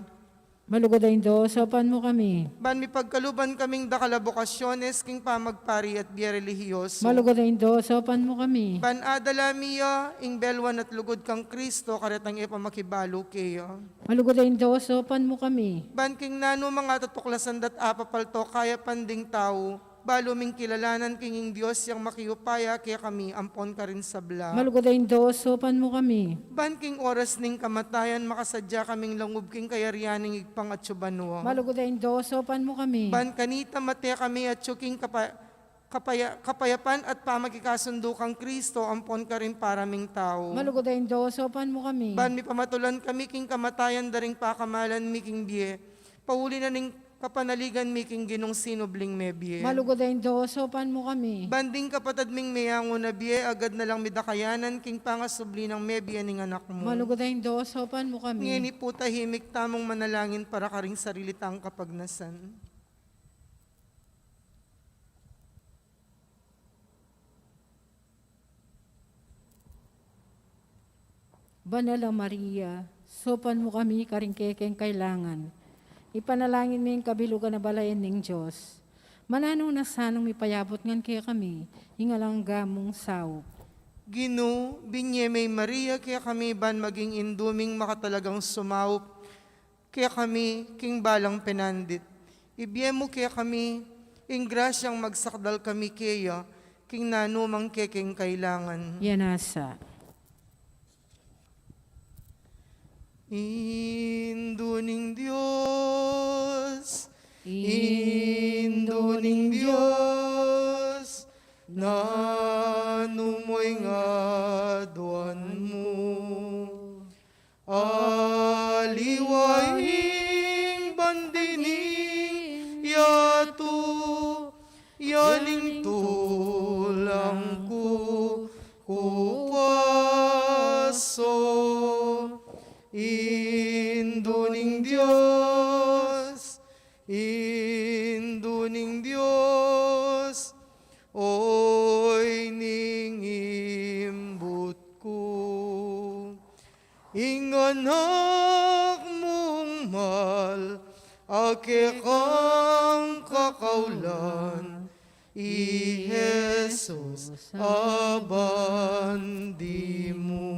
Malugud a Indu, saupan mu kami. Ban mipagkaluban kaming dakal a bokasyones king pamagpari at bie relihiyoso. Malugud a Indu, saupan mu kami. Ban adala mi ya ing belwan at lugud kang Kristo karetang e pa makibalu keya. Malugud a Indu, saupan mu kami. Ban king nanu mang atatuklasan dat apapalto kayapan ding tau, balu ming kilalanan king ing Dios yang makiupaya kekami ampon karing sabla. Malugud a Indu, saupan mu kami. Ban king oras ning kamatayan, makasadya kaming langub king kayarian ning Ibpang atsu banua. Malugud a Indu, saupan mu kami. Ban kanita mate kami atsu king kapa-, kapaya-, kapayapan at pamagkikasundu kang Kristo ampon karing para ming tau. Malugud a Indu, saupan mu kami. Ban mipamatulan kami king kamatayan da ring pakamalan mi king bie, pauli na ning kapanaligan mi king Ginung sinubling mebie. Malugud a Indu, saupan mu kami. Ban ding kapatad ming meyangu na bie, agad na lang midakayanan king pangasubli nang mebie ning Anak mu. Malugud a Indu, saupan mu kami. Ngeni pu tahimik tamung manalangin para karing sarili tang kapagnasan. Banal a Maria, saupan mu kami karing kekeng kailangan. Ipanalangin mi ing kabilugan a balayan ning Dios. Mananu na sanang mipayabut ngan kekami ing alang angga mung saup. Ginu, binie me i Maria kekami ban maging indu ming makatalagang sumaup kekami king balang penandit. Ibie mu kekami ing grasyang magsakdal kami keya king nanumang kekeng kailangan. Yan na sa. Indu ning Dios, Indu ning Dios, nanu mo ing aduan mu? Aliwa ing bandi ning yatu, ya ning tulang ku kupaso. Indu ning Dios, Indu ning Dios, oy ning imbut ku. Ing anak mung mal a kekang kakaulan, i Jesus a bandi mu.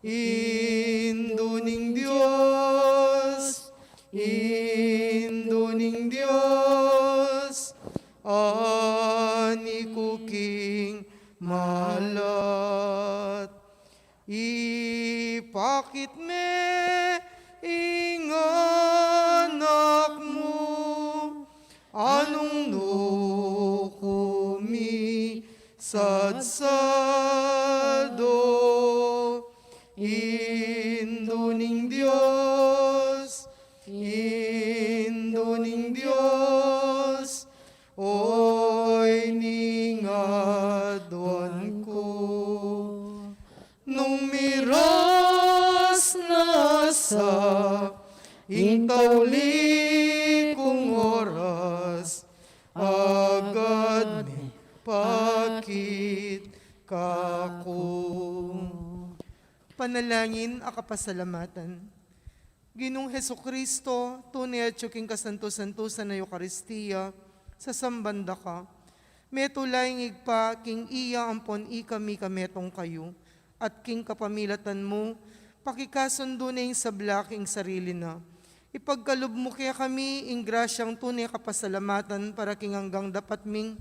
Indu ning Dios, Indu ning Dios, ani ku king malat. Ipakit me ing anak mu, anung nu ku misadsado. Indu ning Dios, Indu ning Dios, oy ning aduan ku. Nung miras na sa ing tauli kung oras, agad mipakit kaku. Panalangin a kapasalamatan. Ginung Jesucristo, tune atyu king kasantu-santusan a Eukaristia, sasamban da ka. Metung la ing Ibpa king iya ampon ikami kametung kayu, at king kapamilatan mu, pakikasundu ne ing sabla king sarili na. Ipagkalub mu kekami ing grasyang tune kapasalamatan para king anggang dapat ming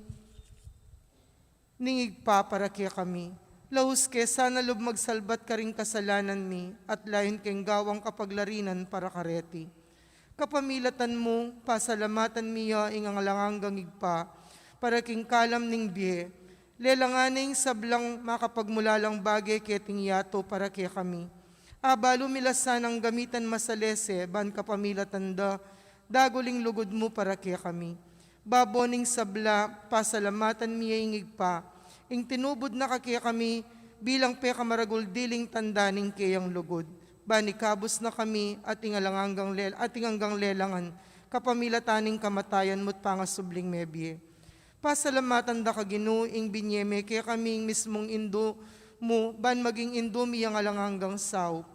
ning Ibpa para kekami. Laus ke sana lub magsalbat karing kasalanan mi, at layun keng gawang kapaglarinan para kareti. Kapamilatan mu, pasalamatan mi ya ing alang anggang Ibpa, para king kalam ning bie. Lelangan ne ing sablang makapagmulalang bage keting yatu para kekami. Abalu mi la sanang gamitan masalese, ban kapamilatan da, dagul ing lugud mu para kekami. Babo ning sabla, pasalamatan mi ya ing Ibpa, ing tinubud na ka kekami bilang pekamaragul diling tanda ning keyang lugud. Ban ikabus na kami at ing alang anggang lel-, at ing anggang lelangan, kapamilatan ning kamatayan mu't pangasubling mebie. Pasalamatan da ka, Ginu, ing binie me kekami ing mismung Indu mu, ban maging Indu mi yang alang anggang saup.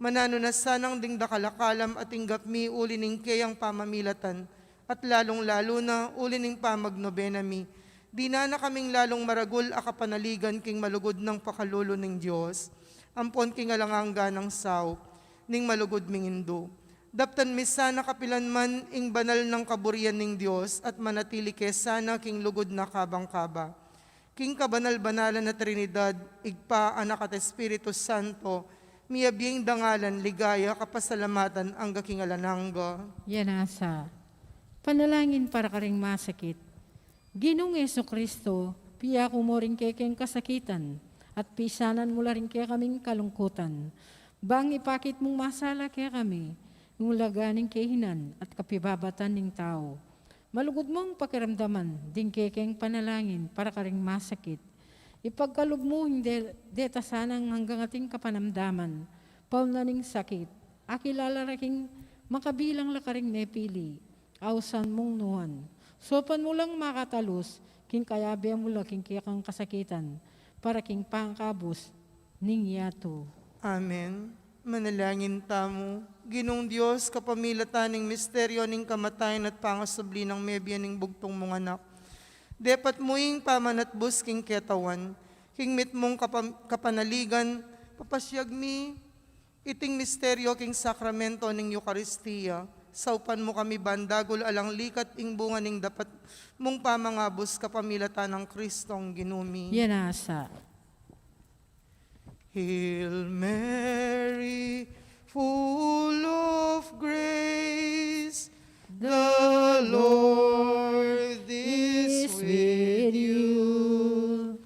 Mananu na sanang ding dakal a kalam a tinggap mi uli ning keyang pamamilatan, at lalung-lalu na uli ning pamagnobena mi, dinan na kaming lalung maragul a kapanaligan king malugud nang pakalulu ning Dios, ampon king alang angga nang saup ning malugud ming Indu. Daptan mi sana kapilan man ing banal nang kaburian ning Dios, at manatili ke sana king lugud na kabang-kaba. King kabanal-banalan a Trinidad, Ibpa, Anak, at Espiritu Santo, miyabie ing dangalan, ligaya, kapasalamatan, angga king alang angga. Yana sa. Panalangin para karing masakit. Ginung Jesucristo, piyaku mu ring kekeng kasakitan, at pisanan mu la ring kekaming kalungkutan. Bang ipakit mung masala kekami, ing ulaga ning kehinan at kapibabatan ning tau. Malugud mung pakiramdaman ding kekeng panalangin para karing masakit. Ipagkalub mu ing de-, deta sanang anggang ating kapanamdaman, pauna ning sakit. Akilala ra king makabilang la karing mepili, ausan mung nuan. Saupan mu lang makatalus, king kayabe mu la king kekang kasakitan, para king pangkabus ning yatu. Amen. Manalangin tamu. Ginung Dios, kapamilatan ning misteryo ning kamatayan at pangasubli nang mebie ning bugtung mung Anak, depat mu ing pamanatbus king ketawan, king mitmung kapam-, kapanaligan, papasyag mi iting misteryo king sakramento ning Eukaristia, saupan mu kami ban dagul alang likat ing bunga ning dapat mung pamangabus kapamilatan nang Kristong Ginu mi. Yana sa. Hail Mary, full of grace, the Lord is with you.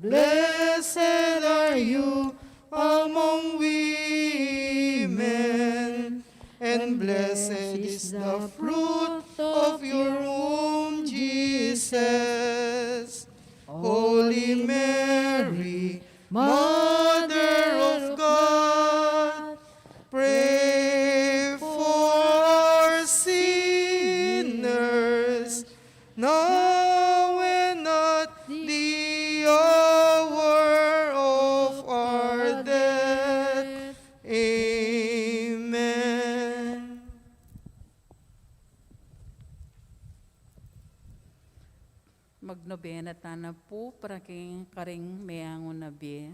Blessed are you among women, and blessed is the fruit of your womb, Jesus. Holy Mary, Mother of God, pray for us sinners, now and at the hour of our death. Amen. Magnobena tana pu para king karing meangu na bie.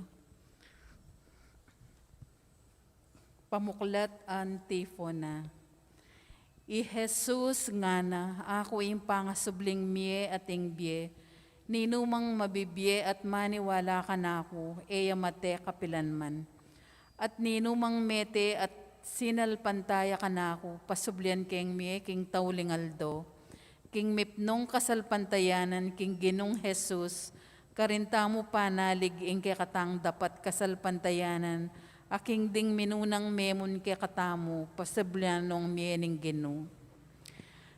Pamuklat. Antifona. I Jesus ngana, "Aku ing pangasubling mie at ing bie. Ninumang mabibie at maniwala kanaku, e ya mate kapilanman. At ninumang mete at sinalpantaya kanaku, pasublian keng mie king tauling aldo." King mipnung kasalpantayanan king Ginung Jesus, karin tamu panalig ing kekatang dapat kasalpantayanan, a king ding minunang memun kekatamu, pasublian nong mie ning Ginu.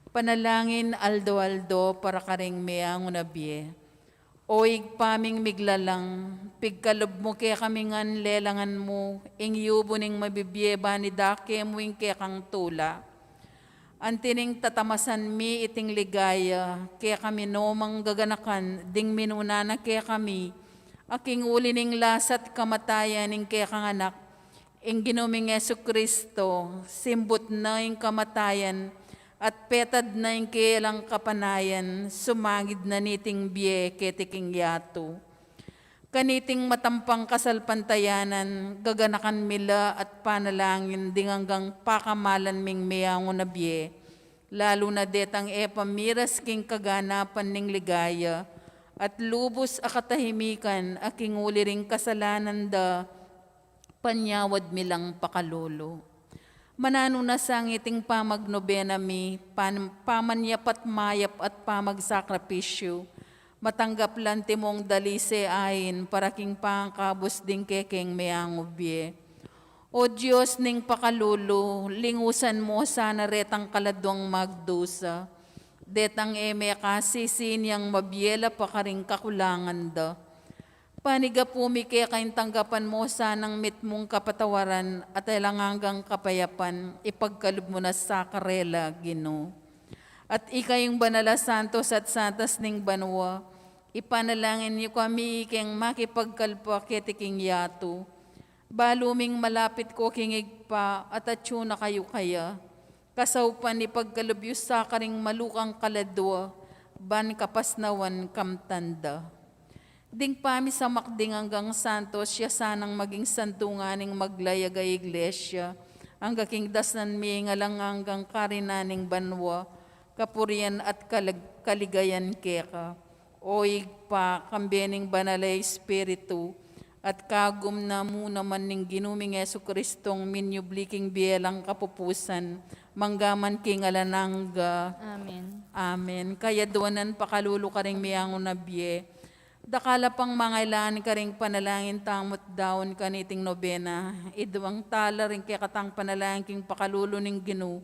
Panalangin aldo-aldo para karing meangu na bie. O Ibpa ming miglalang, pigkalub mu kekami ngan lelangan mu ing yubu ning mabibie ban idake mu ing kekang tula. Anti ning tatamasan mi iting ligaya, kekami no manggaganakan ding minuna na kekami, a king uli ning lasa't kamatayan ning kekang Anak, Ing Ginu ming Jesucristo, simbut na ing kamatayan, at petad na ing kelang kapanayan, sumagid na niting bie keti king yatu. Kaniting matampang kasalpantayanan, gaganakan mi la at panalangin ding anggang pakamalan ming meangu na bie, lalu na detang e pa miras king kaganapan ning ligaya, at lubus a katahimikan a king uli ring kasalanan da, panyawad mi lang pakalulu. Mananu na sa ngiting pamagnobena mi, pan-, pamanyapat mayap at pamagsakripisyu, matanggap la antimong dalise ain para king pangakabus ding kekeng meangu bie. O Dios ning pakalulu, lingusan mu sana retang kaladuang magdusa, detang e mekasisinyang mabie la pa karing kakulangan da. Panigapu mi keka ing tanggapan mu sanang mitmung kapatawaran at alang anggang kapayapan, ipagkalub mu na sa karela, Ginu. At ika ing banal a santos at santas ning banua, ipanalangin yu kami ikeng makipagkalpa keti king yatu. Balu ming malapit ko king Ibpa at atyu na kayu kaya. Kasaupan ipagkalub yu sa karing malukang kaladua, ban kapasnawan kamtan da. Ding pamisamak ding anggang santos, siya sanang maging santungan ning maglayag a iglesia, angga king dasnan mi ing alang anggang karinan ning banua, kapurian at kalag-, kaligayan keka. O Ibpa, kambe ning Banal a Espiritu, at kagum na mu naman ning Ginu ming Jesucristong minyubli king bie alang kapupusan, mangga man king alang angga. Amen. Amen. Kayaduanan pakalulu karing meangu na bie. Dakal a pang mangailangan karing panalangin tamu't daun kaniting nobena. Iduang tala ring kekatang panalangin king pakalulu ning Ginu.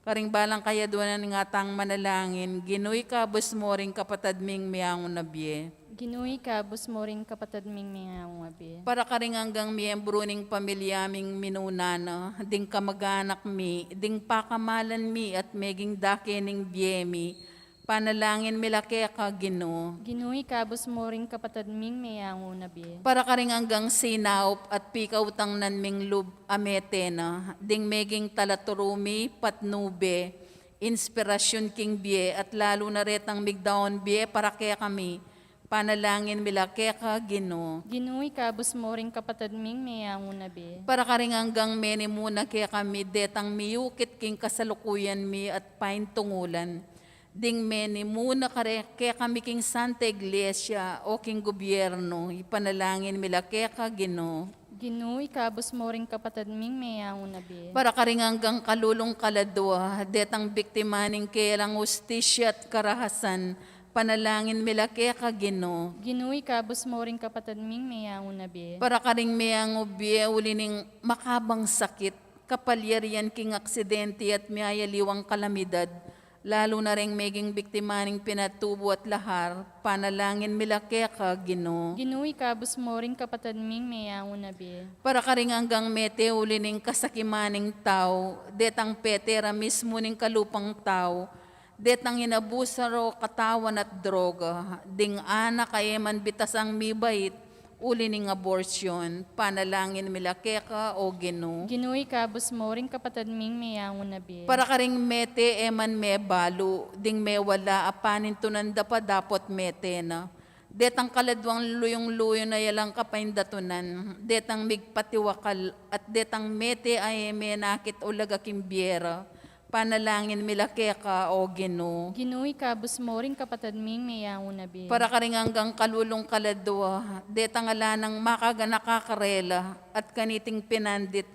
Karing balang kayaduanan ing atang manalangin, Ginu, ikabus mu ring kapatad ming meangu na bie. Ginu, ikabus mu ring kapatad ming meangu na bie. Para karing anggang miyembru ning pamilya ming minuna na, ding kamag-anak mi, ding pakamalan mi at meging dake ning bie mi, panalangin mi la keka, Ginu. Ginu, ikabus mu ring kapatad ming meangu na bie. Para karing anggang sinaup at pikautangnan ming lub a mete na, ding meging talaturu mi, patnube, inspirasyun king bie, at lalu na retang migdaun bie para kekami, panalangin mi la keka, Ginu. Ginu, ikabus mu ring kapatad ming meangu na bie. Para karing anggang menimuna kekami, detang miyukit king kasalukuyan mi at paintungulan, ding menimuna kare-, kekami king Santa Iglesia o king gobyerno, ipanalangin mi la keka, Ginu. Ginu, ikabus mu ring kapatad ming meangu na bie. Para karing anggang kalulung kaladua, detang biktima ning kelang hustisya at karahasan, panalangin mi la keka, Ginu. Ginu, ikabus mu ring kapatad ming meangu na bie. Para karing meangu bie uli ning makabang sakit, kapalyarian king aksidente at miyayaliwang kalamidad, lalu na ring meging biktima ning pinatubu at lahar, panalangin mi la keka, Ginu. Ginu, ikabus mu ring kapatad ming meangu na bie. Para karing anggang mete uli ning kasakiman ning tau, detang pete ra mismu ning kalupang tau, detang inabusa ro katawan at droga, ding anak a e man bitasang mibait, uli ning abortion, panalangin mi la keka, o Ginu. Ginu, ikabus mu ring kapatad ming meangu na bie. Para karing mete e man mebalu, ding mewala a panintunan da pa dapot mete na. Detang kaladuang luyung-luyu na yalang kapaindatunan, detang migpatiwakal, at detang mete a e menakit ulaga king bie ra, panalangin mi la keka, o Ginu. Ginu, ikabus mu ring kapatad ming meangu na bie. Para karing anggang kalulung kaladua, detang ala nang makaganaka karela, at kaniting pinandit,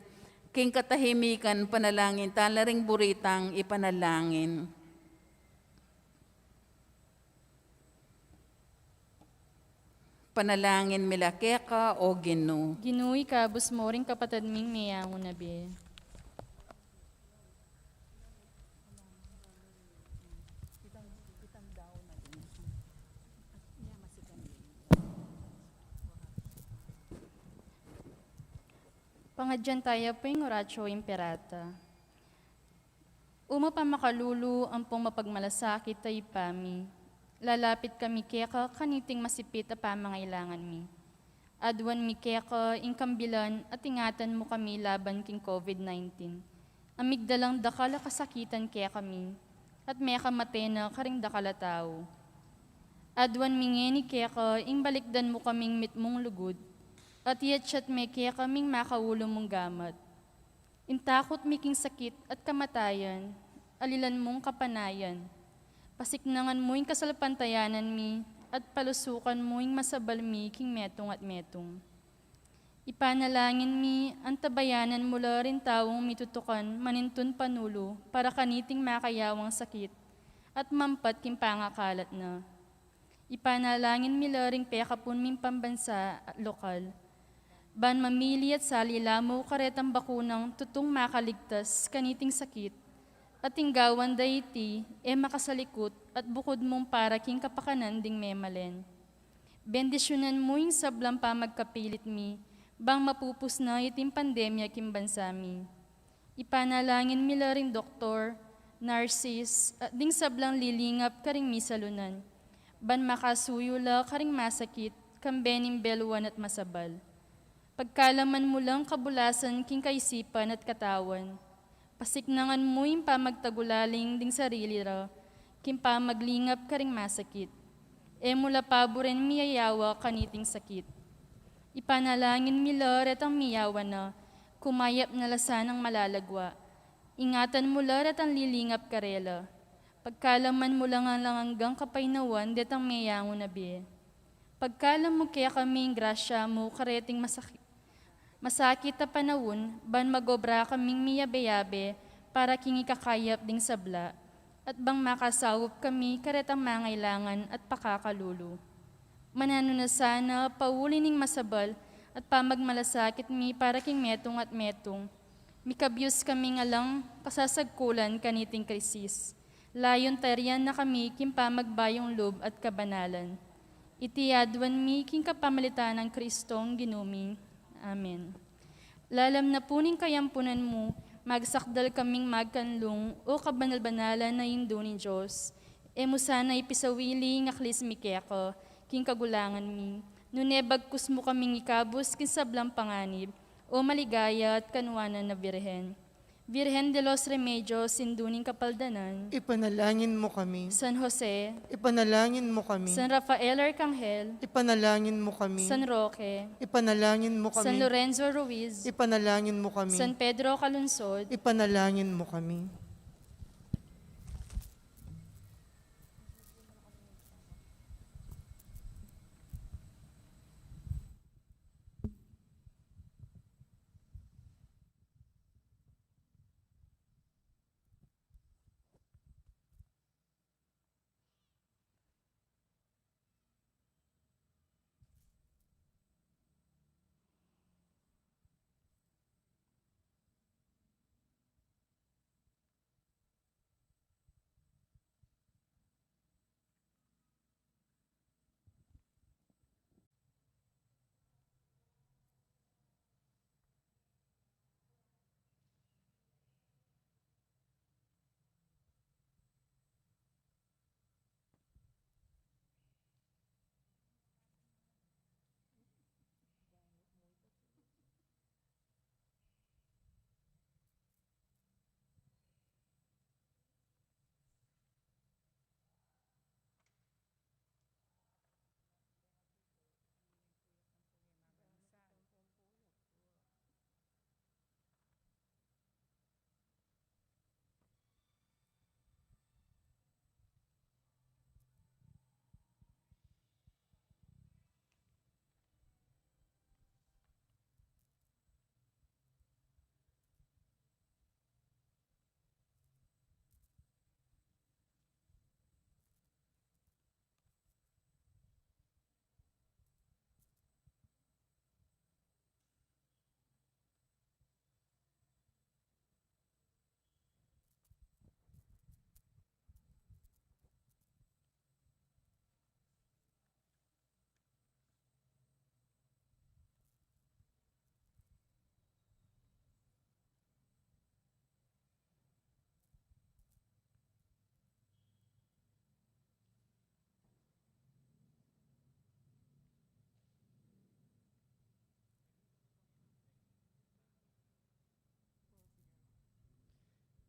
king katahimikan panalangin tala ring buritang ipanalangin. Panalangin mi la keka, o Ginu. Ginu, ikabus mu ring kapatad ming meangu na bie. Pangadyan taya pu ing Oratio Imperata. O mapamakalulu ampong mapagmalasakit a Ibpa mi, lalapit kami keka kaniting masipit a pamangailangan mi. Aduan mi keka ing kambilan at ingatan mu kami laban king COVID nineteen. A migdalang dakal a kasakitan kekami, at mekamate na karing dakal a tau. Aduan mi ngeni keka ing balikdan mu kaming mitmung lugud, at iyatsat me keka ing makaulu mung gamat. Ing takut mi king sakit at kamatayan, alilan mung kapanayan. Pasiknangan mu ing kasalpantayanan mi, at palusukan mu ing masabal mi king metung at metung. Ipanalangin mi, antabayanan mu la ring taung mitutukan manintun panulu para kaniting makayawang sakit at mampat king pangakalat na. Ipanalangin mi la ring pekapun ming pambansa at lokal, ban mamili at sali la mu karetang bakunang tutung makaligtas kaniting sakit, at ing gawan da iti e makasalikut at bukud mung para king kapakanan ding memalen. Bendisyunan mu ing sablang pamagkapilit mi, bang mapupus na iting pandemya king bansa mi. Ipanalangin mi la ring doktor, narsis, at ding sablang lilingap karing misalunan, ban makasuyu la karing masakit, kambe ning beluan at masabal. Pagkalaman mu lang kabulasan king kaisipan at katawan. Pasiknangan mu ing pamagtagulaling ding sarili ra, king pamaglingap karing masakit. E mu la paburen miyayawa kaniting sakit. Ipanalangin mi la retang miyawa na, kumayap na la sanang malalagwa. Ingatan mu la retang lilingap karela. Pagkalaman mu lang alang anggang kapaynawan detang meyangu na bie. Pagkalam mu kekami ing grasya mu kareting masaki-, masakit a panaun, ban magobra kaming miyabe-yabe para king ikakayap ding sabla, at bang makasaup kami karetang mangailangan at pakakalulu. Mananu na sana pauli ning masabal at pamagmalasakit mi para king metung at metung, mikabyus kaming alang kasasagkulan kaniting krisis. Layun tarian na kami king pamagbayung lub at kabanalan. Iti aduan mi king kapamilatan nang Kristong Ginu mi. Amen. Lalam na pu ning kayampunan mu, magsakdal kaming magkanlung, o kabanal-banalan a Indu ning Dios. E mu sana ipisawili ing aklis mi keka king kagulangan mi, nune bagkus mu kaming ikabus king sablang panganib, o maligaya at kanuanan a Birhen. Virgen de los Remedios, Indu ning Kapaldanan. Ipanalangin mu kami. San Jose. Ipanalangin mu kami. San Rafael Arcangel. Ipanalangin mu kami. San Roque. Ipanalangin mu kami. San Lorenzo Ruiz. Ipanalangin mu kami. San Pedro Calungsod. Ipanalangin mu kami.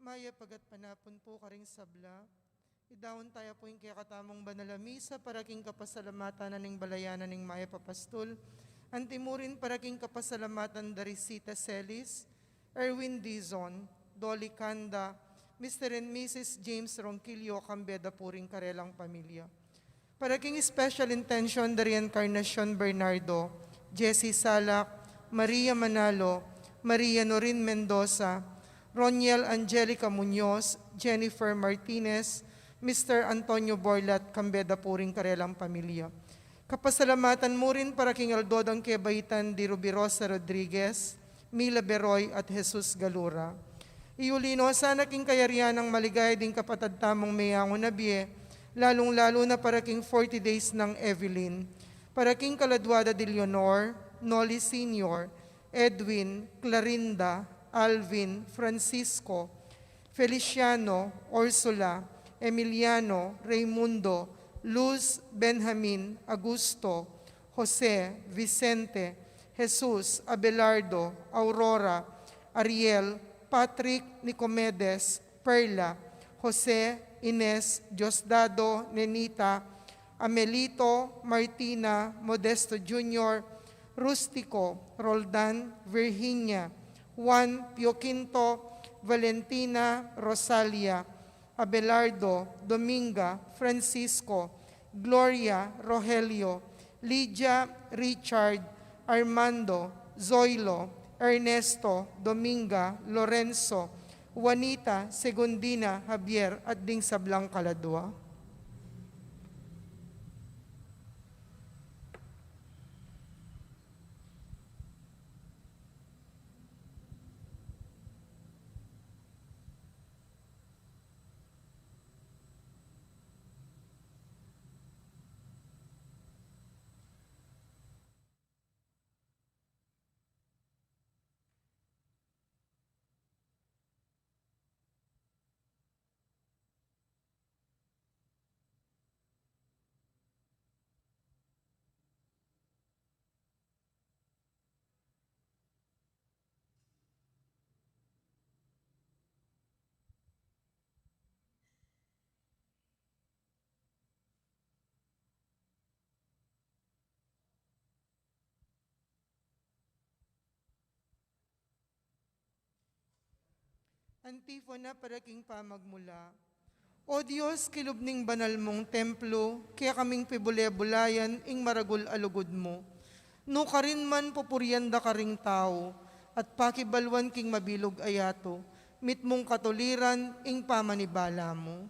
Mayap a gatpanapun pu karing sabla. Idaun taya pu ing kekatamung banal a misa para king kapasalamatan na ning balayan na ning mayap a pastul, anti mu rin para king kapasalamatan da Risita Celis, Erwin Dizon, Dolly Canda, Mister and Missus James Ronquillo, kambe da pu ring karelang pamilya. Para king special intention da ri Encarnacion Bernardo, Jessie Salak, Maria Manalo, Maria Norin Mendoza, Roniel Angelica Muñoz, Jennifer Martinez, Mister Antonio Borlat, kambe da pu ring karelang pamilya. Kapasalamatan mu rin para king aldo dang kebaitan di Rubirosa Rodriguez, Mila Beroy at Jesus Galura. Iuli no sana king kayarian nang maligaya ding kapatad tamung meyangu na bie, lalung-lalu na para king forty days nang Evelyn, para king kaladua da di Leonor, Noli Senior, Edwin, Clarinda, Alvin, Francisco, Feliciano, Ursula, Emiliano, Raimundo, Luz, Benjamin, Augusto, Jose, Vicente, Jesus, Abelardo, Aurora, Ariel, Patrick, Nicomedes, Perla, Jose, Ines, Diosdado, Nenita, Amelito, Martina, Modesto Junior, Rustico, Roldan, Virginia, Juan, Pio Quinto, Valentina, Rosalia, Abelardo, Dominga, Francisco, Gloria, Rogelio, Lydia, Richard, Armando, Zoilo, Ernesto, Dominga, Lorenzo, Juanita, Segundina, Javier, at ding sablang kaladua. Antifona para king pamagmula. O Dios, kilub ning banal mung templo, kekaming pibule-bulayan ing maragul a lugud mu. Nukarin man pupurian da karing tau, at pakibaluan king mabilug a yatu, mitmung katuliran ing pamanibala mu.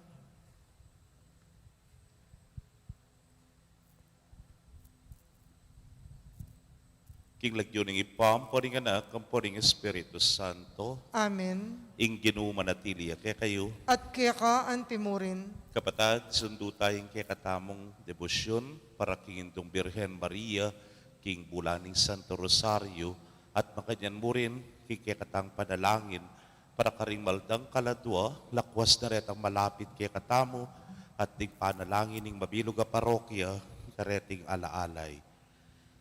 King lagyu ning Ibpa, ampo ning Anak, ampo ning Espiritu Santo. Amen. Ing Ginu manatili ya kekayu. At keka antimurin. Kapatad, sundu taya ing kekatamung debosyun para king Indung Birhen Maria, king bulan ning Santo Rosario, at makanyan mu rin king kekatang panalangin para karing maldang kaladua, lakwas na retang malapit kekatamu, at ding panalangin ning mabilug a parokya, kareting alaalay.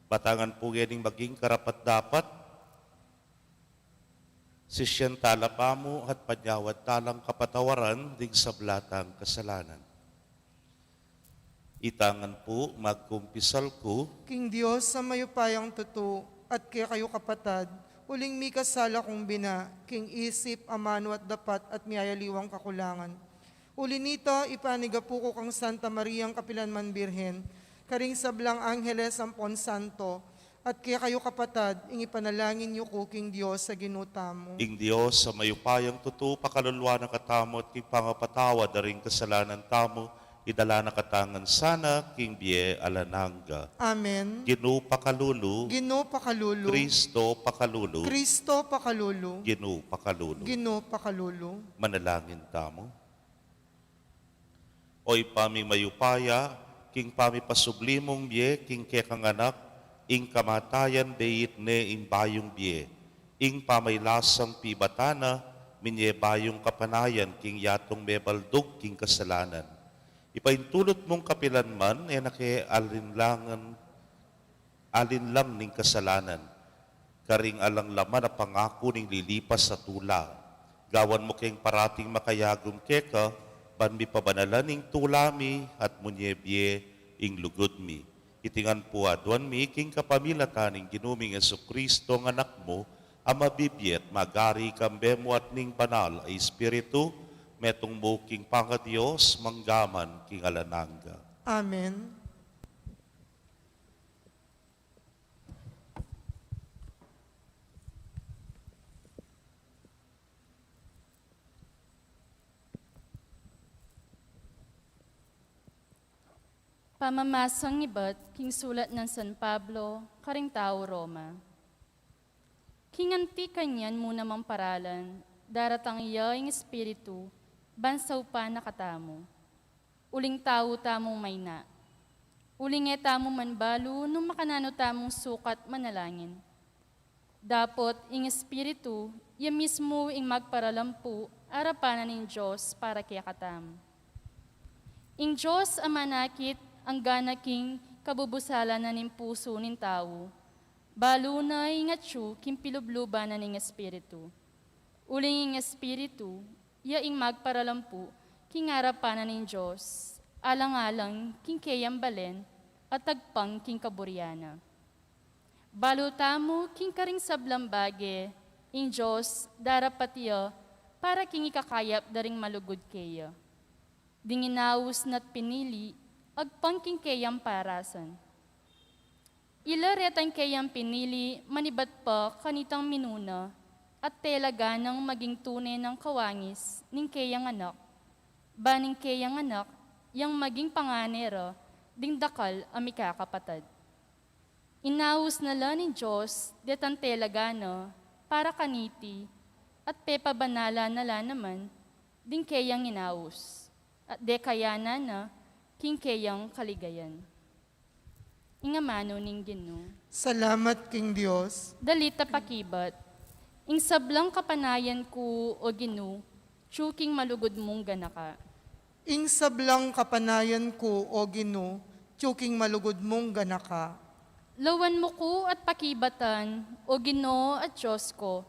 Batangan pu ngening maging karapat-dapat, sisian tala pamu at panyawad talang kapatawaran ding sabla tang kasalanan. Itangan pu, magkumpisal ku king Dios a mayupayang tutu, at kekayu kapatad, uling mikasala kung bina, king isip, amanu at dapat, at miyayaliwang kakulangan. Uli nita, ipanigapu ku kang Santa Mariang kapilanman Birhen, karing sablang angheles ampon santo, at kekayu kapatad, ing ipanalangin yu ku king Dios a Ginu tamu. Ing Dios a mayupayang tutu, pakaluluan na katamu at king pangapatawad da ring kasalanan tamu, idala na katamu ngan sana king bie alang angga. Amen. Ginu pakalulu. Ginu pakalulu. Kristo pakalulu. Kristo pakalulu. Ginu pakalulu. Ginu pakalulu. Manalangin tamu. O Ibpa ming mayupaya, king pamipasubli mung bie king kekang Anak, ing kamatayan beit ne ing bayung bie, ing pamailasang pibatan na, minye bayung kapanayan king yatung mebaldug king kasalanan. Ipaintulut mung kapilanman, e na ke alinlangan alinlang ning kasalanan, karing alang laman a pangaku ning lilipas a tula. Gawan mu keng parating makayagum keka, ban mipabanalan ing tula mi at munye bie ing lugud mi. Iti ngan pu aduan mi king kapamilatan ning Ginu ming Jesucristo, a Anak mu, a mabibie at magari kambe mu at ning Banal a Espiritu, metung mu king pangaDios, mangga man king alang angga. Amen. Pamamasang ibat king sulat nang San Pablo karing tau Roma. King anti kanyan mu namang paralan, daratang ya ing Espiritu, ban saupan na katamu. Uling tau tamung maina. Uling e tamu man balu nung makananu tamung sukat manalangin. Dapot ing Espiritu, ya mismu ing magparalampu arapan na ning Dios para kekatamu. Ing Dios a manakit anggana king kabubusalan na ning pusu ning tau, balu na ing atyu king pilubluban na ning Espiritu. Uling ing Espiritu, ya ing magparalampu king arapan na ning Dios, alang-alang king keyang balen at agpang king kaburian na. Balu tamu king karing sablang bage, ing Dios darapat ya para king ikakayap da ring malugud keya. Ding inaus na't pinili, agpang king keyang parasan. Ila retang keyang pinili manibat pa kanitang minuna, at tela ganang maging tune nang kawangis ning keyang anak, ban ing keyang anak yang maging pangane ra ding dakal a mikakapatad. Inaus na la ning Dios detang tela gana para kaniti, at pepabanalan na la naman ding keyang inaus, at dekayanan na king keyang kaligayan. Ing amanu ning Ginu. Salamat king Dios. Dalit a pakibat. Ing sablang kapanayan ku, O Ginu, atyu king malugud mung ganaka. Ing sablang kapanayan ku, O Ginu, atyu king malugud mung ganaka. Lawan mu ku at pakibatan, O Ginu at Dios ku.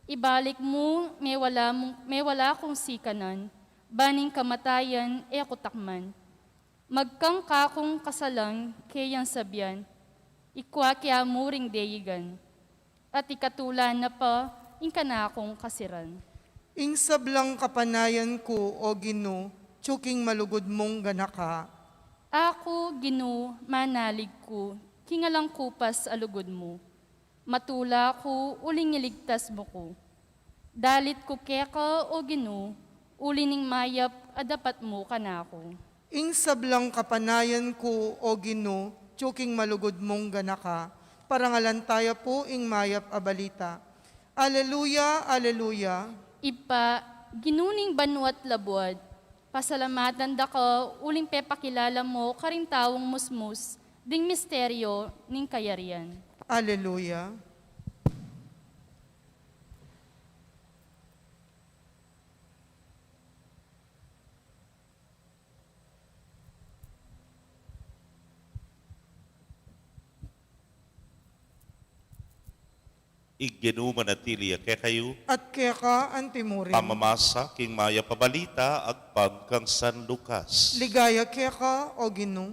Ibalik mu, mewala mu, mewala kung sikanan, ban ing kamatayan e ku takman. Magkang kakung kasalang keyang sabian, ikua ke mu ring deigan, at ikatula na pa ing kanakung kasiran. Ing sablang kapanayan ku, O Ginu, atyu king malugud mung ganaka. Aku, Ginu, manalig ku king alang kupas a lugud mu. Matula ku uling iligtas mu ku. Dalit ku keka, O Ginu, uli ning mayap a dapat mu kanaku. Ing sablang kapanayan ku, O Ginu, atyu king malugud mung ganaka. Parangalan taya pu ing mayap a balita. Aleluya, aleluya. Ibpa, Ginu ning banua't labuad, pasalamatan da ka uling pepakilala mu karing taung musmus ding misteryo ning kayarian. Aleluya. Ing Ginu manatili ya kekayu. At keka antimurin. Pamamasa king mayap a balita agpang kang San Lucas. Ligaya keka, O Ginu.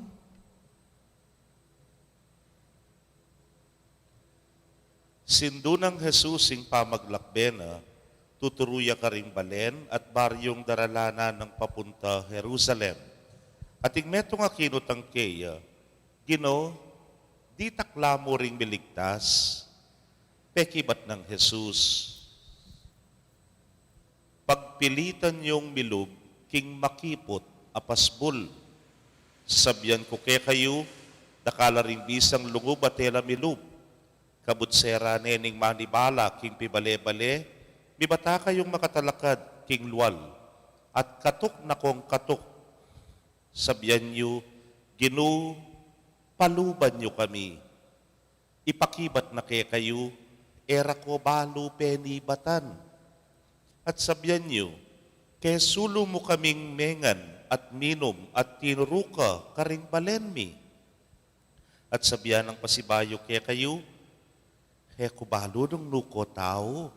Sindu nang Jesus ing pamaglakbe na, tuturu ya karing balen at baryung daralanan nang papunta Jerusalem. At ing metung a kinutang keya, Ginu, ditak la mu ring miligtas? Pekibat nang Jesus, pagpilitan yung milub king makiput a pasbul. Sabian ku kekayu, dakal la ring bisang lungub a tela milub. Kabud sera ne ning manibala king pibale-bale, mibata kayung makatalakad king lual, at katuk na kong katuk. Sabian yu, Ginu, paluban yu kami. Ipakibat na kekayu, e ra ko balu penibatan. At sabian yu, kesulu mu kaming mengan at minum at tinuru ka karing balen mi. At sabian nang pasibayu kekayu, e ku balu nung nu ko tau.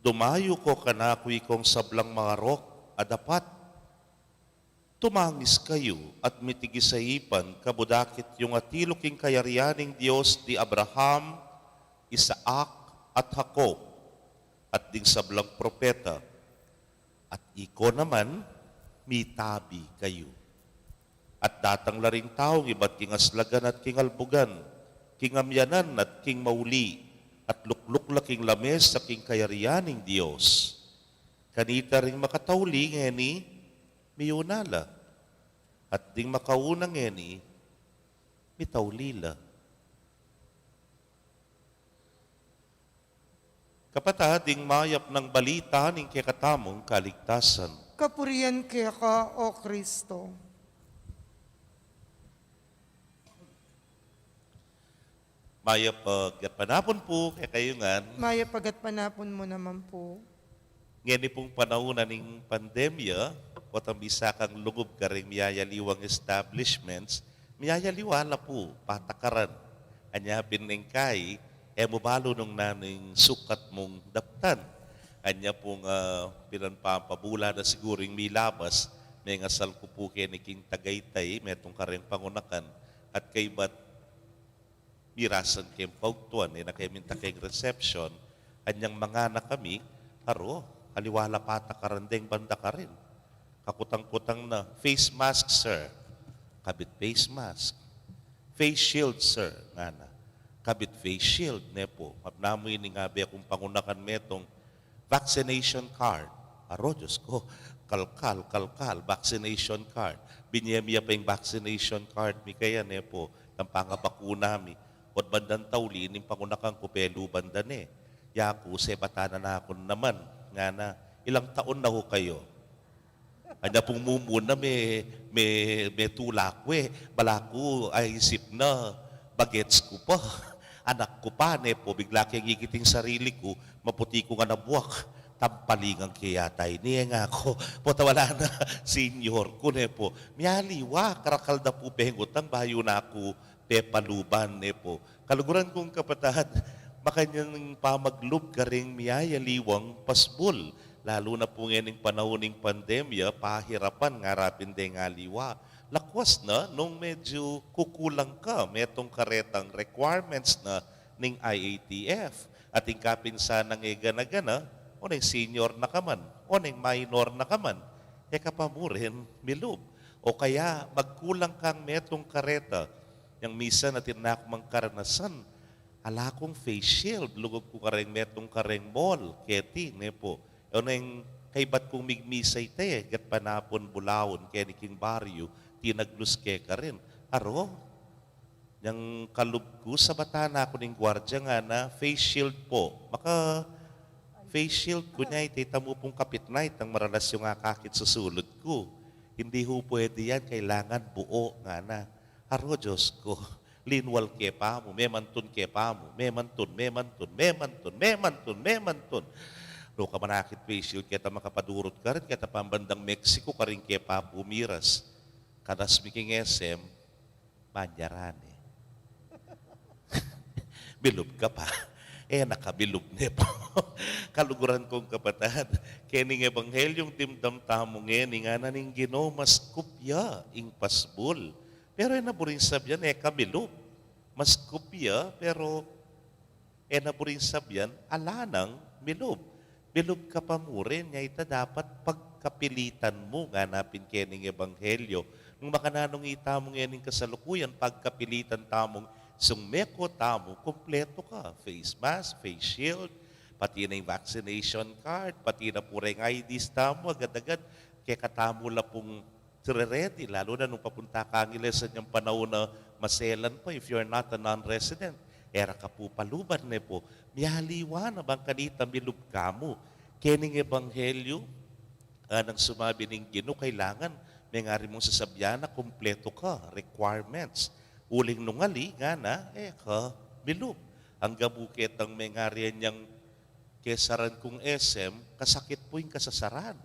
Dumayu ko kanaku ikong sablang marok a dapat. Tumangis kayu at mitigisaipan, kabudakit yung atilu king kayarian ning Dios di Abraham, Isaac, at Jacob, at ding sablang propeta, at iko naman, mitabi kayu. At datang la ring taung ibat king aslagan at king albugan, king amyanan at king mauli, at lukluk la king lamesa king kayarian ning Dios. Kanita ring makatauli ngeni, miuna la, at ding makauna ngeni, mitauli la. Kapatad, ding mayap nang balita ning kekatamung kaligtasan. Kapurian keka, O Kristo. Mayap a gatpanapun pu kekayu ngan. Mayap a gatpanapun mu naman pu. Ngeni pung panaun na ning pandemya, potang bisa kang lugub karing miyayaliwang establishments, miyayaliwa la pu patakaran. Anya pin neng kai, e mu balu nung nanung sukat mung daptan. Anya pung, ah, pinanpapabula na siguru ing milabas, mengasal ku pu keni king Tagaytay, metung kareng pangunakan, at kaybat mirasan keng paugtuan, e na keng minta keng reception, anyang mangana kami, aro, aliwa la patakaran deng banda karin. Kakutang-kutang na, "Face mask, sir." Kabit face mask. "Face shield, sir," ngana. Kabit face shield, ne pu. Apnamu ini ngabe kung pangunakan metung, "Vaccination card." Aro, Diyos ko, kalkal, kalkal, vaccination card. Binye mi ya pa ing vaccination card mi kaya, ne pu, nang pangabakuna mi. Ot bandan tauli, ning pangunakan ku peluban da ne. Yaku, sebatan na ku naman, ngana, "Ilang taon na ho kayo?" Anya pung mumuna me, me, metula ku e, balaku, aisip na, bagets ku pa, anak ku pa, ne pu, bigla keng ikit ing sarili ku, maputi ku ngan a buak, tampalingan ke yata ini e, ngaku. Pota wala na, senior ku, ne pu. Miyaliwa, karakal da pu pengutang, bayu na ku pepaluban, ne pu. Kaluguran kung kapatad, makanyan pamaglub karing miyayaliwang pasbul, lalu na pu ngening panaun ning pandemya, pahirapan ngarapin deng aliwa. Lakwas na nung medyu kukulang ka metung karetang requirements na ning I A T F. At ing kapinsanang e gana-gana, o neng senior na ka man, o neng minor na ka man, e ka pa mu rin milub. O kaya magkulang kang metung kareta, yang misan atin na ku mang karanasan, ala kung face shield, lugud ku kareng metung kareng mall, keti, ne pu. O neng kaybat kung migmisa ita e, gatpanapun bulaun, keni king baryu, tinaglus ke karin. Aro, yang kalub ku, sabatan na ku ning guardia, ngana, "Face shield po." Maka face shield ku, nya ita, ita mu pung kapit na itang maralas yung akakit susulud ku. "Hindi ho pwede yan, kailangan buo," ngana. Aro, Diyos ku, linwal ke pa mu, memantun ke pa mu, memantun, memantun, memantun, memantun, memantun. Ro ka manakit face shield, keta makapadurut karin, keta pambandang Mexico karin ke pa pumiras. Kadas mi king S M, manyaran e. Milub ka pa. E na ka milub, ne pu. Kaluguran kung kapatad, kening ebanghelyung dimdam tamu ngeni, ngana ning Ginu, mas kupya ing pasbul. Pero e na buring sabyan e ka milub. Mas kupya, pero e na buring sabyan ala nang milub. Milub ka pa mu rin, nya ita dapat pagkapilitan mu, ngana pin kening ebanghelyo. Nung makananu itamu ngening kasalukuyan, pagkapilitan tamung sung meko tamu, kumpletu ka. Face mask, face shield, pati na ing vaccination card, pati na pu reng I Ds tamu, agad-agad, kekatamu la pung sure-ready, lalu na nung papunta ka Angeles, anyang panaun na maselan pa, if you're not a non-resident, e ra ka pu paluban, ne pu. Miyaliwa na bang kanita milub ka mu. Kening ebanghelyu, ah, nang sumabi ning Ginu, kailangan mengari mung sasabyan na kumpletu ka, requirements. Uling nung ali, ngana, e ka milub. Angga mu ketang mengari anyang kesaran kung S M, kasakit pu ing kasasaran.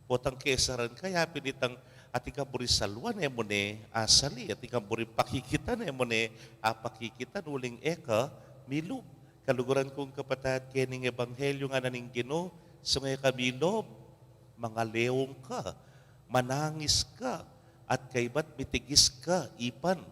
Potang kesaran ka, yapin itang atin kang buri saluan, e mu ne asali, atin kang buri pakikitan, e mu ne apakikitan, uling e ka milub. Kaluguran kung kapatad, kening ebanghelyu, ngana ning Ginu, So, e ka milub, mangaleung ka, manangis ka, at kaybat mitigis ka, ipan,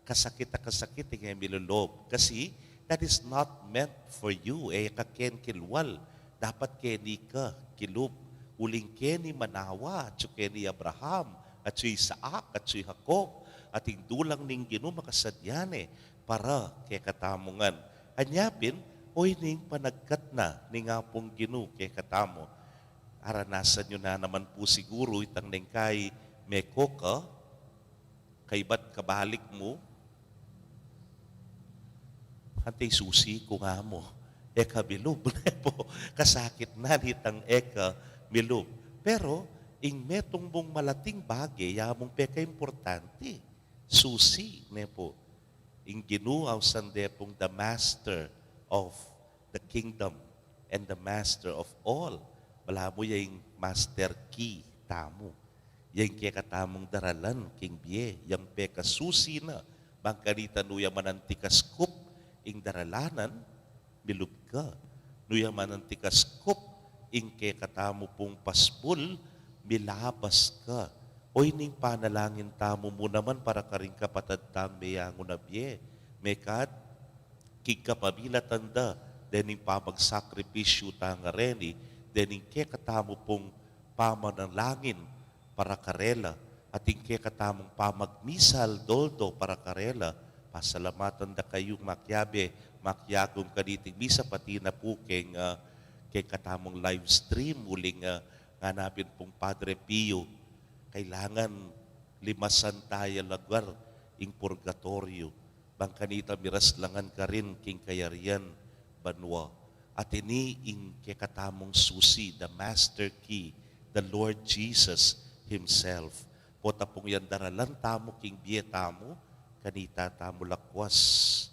kasakit a kasakit, e ka milulub. Kasi, that is not meant for you. E ka ken kilwal. Dapat keni ka kilub. Uling keni manawa, atyu keni Abraham, atyu Isaac, atyu Jacob, at ing dulang ning Ginu makasadya ne para kekatamu ngan. Anya pin, o ining panagkat na ning Apung Ginu kekatamu. Aranasan yu na naman pu siguru itang neng kai meko ka, kaybat kabalik mu, ante susi ku nga mu, e ka milub, ne pu, kasakit na nitang e ka milub. Pero, ing metung mung malating bage, ya mung pekaimportante, susi, ne pu. Ing Ginu ausan de pung the master of the kingdom and the master of all. Balamu ya ing master key tamu. Ya ing kekatamung daralan king bie, yang pekasusi na, bang kanita nu ya manantikaskup ing daralanan, milub ka. Nu ya manantikaskup ing kekatamu pung pasbul, milabas ka. O ining panalangin tamu mu naman para karing kapatad tang meyangu na bie. Mekad, king kapamilatan da, dening pamagsakripisyu tang reni, dening kekatamu pung pamanalangin para karela, at ing kekatamung pamagmisal, doldo para karela, pasalamatan da kayu makiabe, makiagum kaniting misa pati na pu keng, ah, kekatamung live stream, uling, ah, ngana pin pung Padre Pio, kailangan limasan taya lugar ing purgatoryo. Bang kanita miraslangan karin king kayarian banua. At ini ing kekatamung susi, the master key, the Lord Jesus Himself. Pota pung yang daralan tamu king bie tamu, kanita tamu lakwas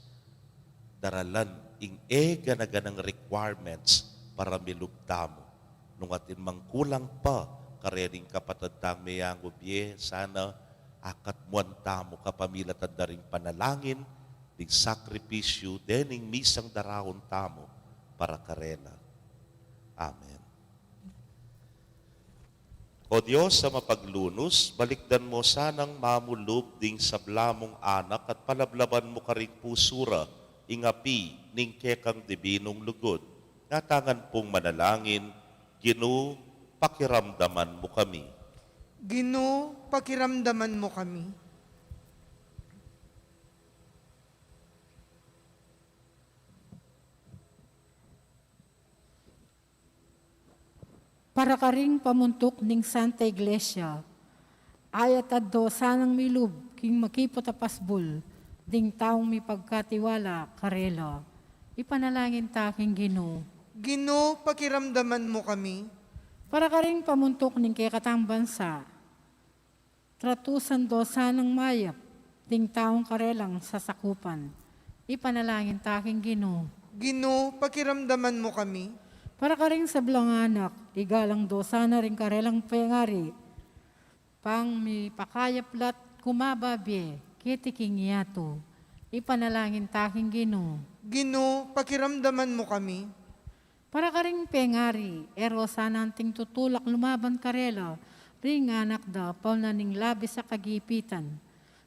daralan ing e gana-ganang requirements para milub tamu. Nung atin mang kulang pa karening kapatad tang meyangu bie, sana akatmuan tamu kapamilatan da ring panalangin, ding sakripisyu, dening misang daraun tamu para karela. Amen. O Dios a mapaglunus, balikdan mu sanang mamulub ding sabla mung anak at palablaban mu karing pusu ra ing api ning kekang dibinung lugud. Ngatamu ngan pung manalangin, Ginu, pakiramdaman mu kami. Ginu, pakiramdaman mu kami. Para karing pamuntuk ning Santa Iglesia, ayat addu sanang milub king makiput a pasbul ding taung mipagkatiwala karela. Ipanalangin ta king Ginu. Ginu, pakiramdaman mu kami. Para karing pamuntuk ning kekatang bansa, tratusan do sanang mayap ding taung karelang sasakupan. Ipanalangin ta king Ginu. Ginu, pakiramdaman mu kami. Para karing sablang anak, igalang do sana ring karelang pengari, pang mipakayap la't kumaba bie keti king yatu. Ipanalangin ta king Ginu. Ginu, pakiramdaman mu kami. Para karing pengari, e ro sana anting tutulak lumaban karela ring anak da, pauna ning labis a kagipitan.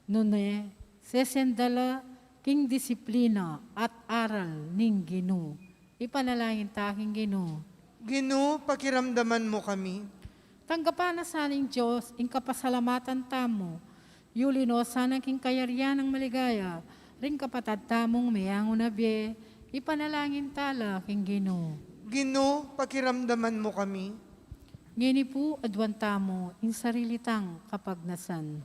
Nune, sesen da la king disiplina at aral ning Ginu. Ipanalangin ta king Ginu. Ginu, pakiramdaman mu kami. Tanggapan na sa ning Dios ing kapasalamatan tamu, yuli no sana king kayarian nang maligaya ring kapatad tamung meyangu na bie. Ipanalangin ta la king Ginu. Ginu, pakiramdaman mu kami. Ngeni pu, aduan tamu ing sarili tang kapagnasan.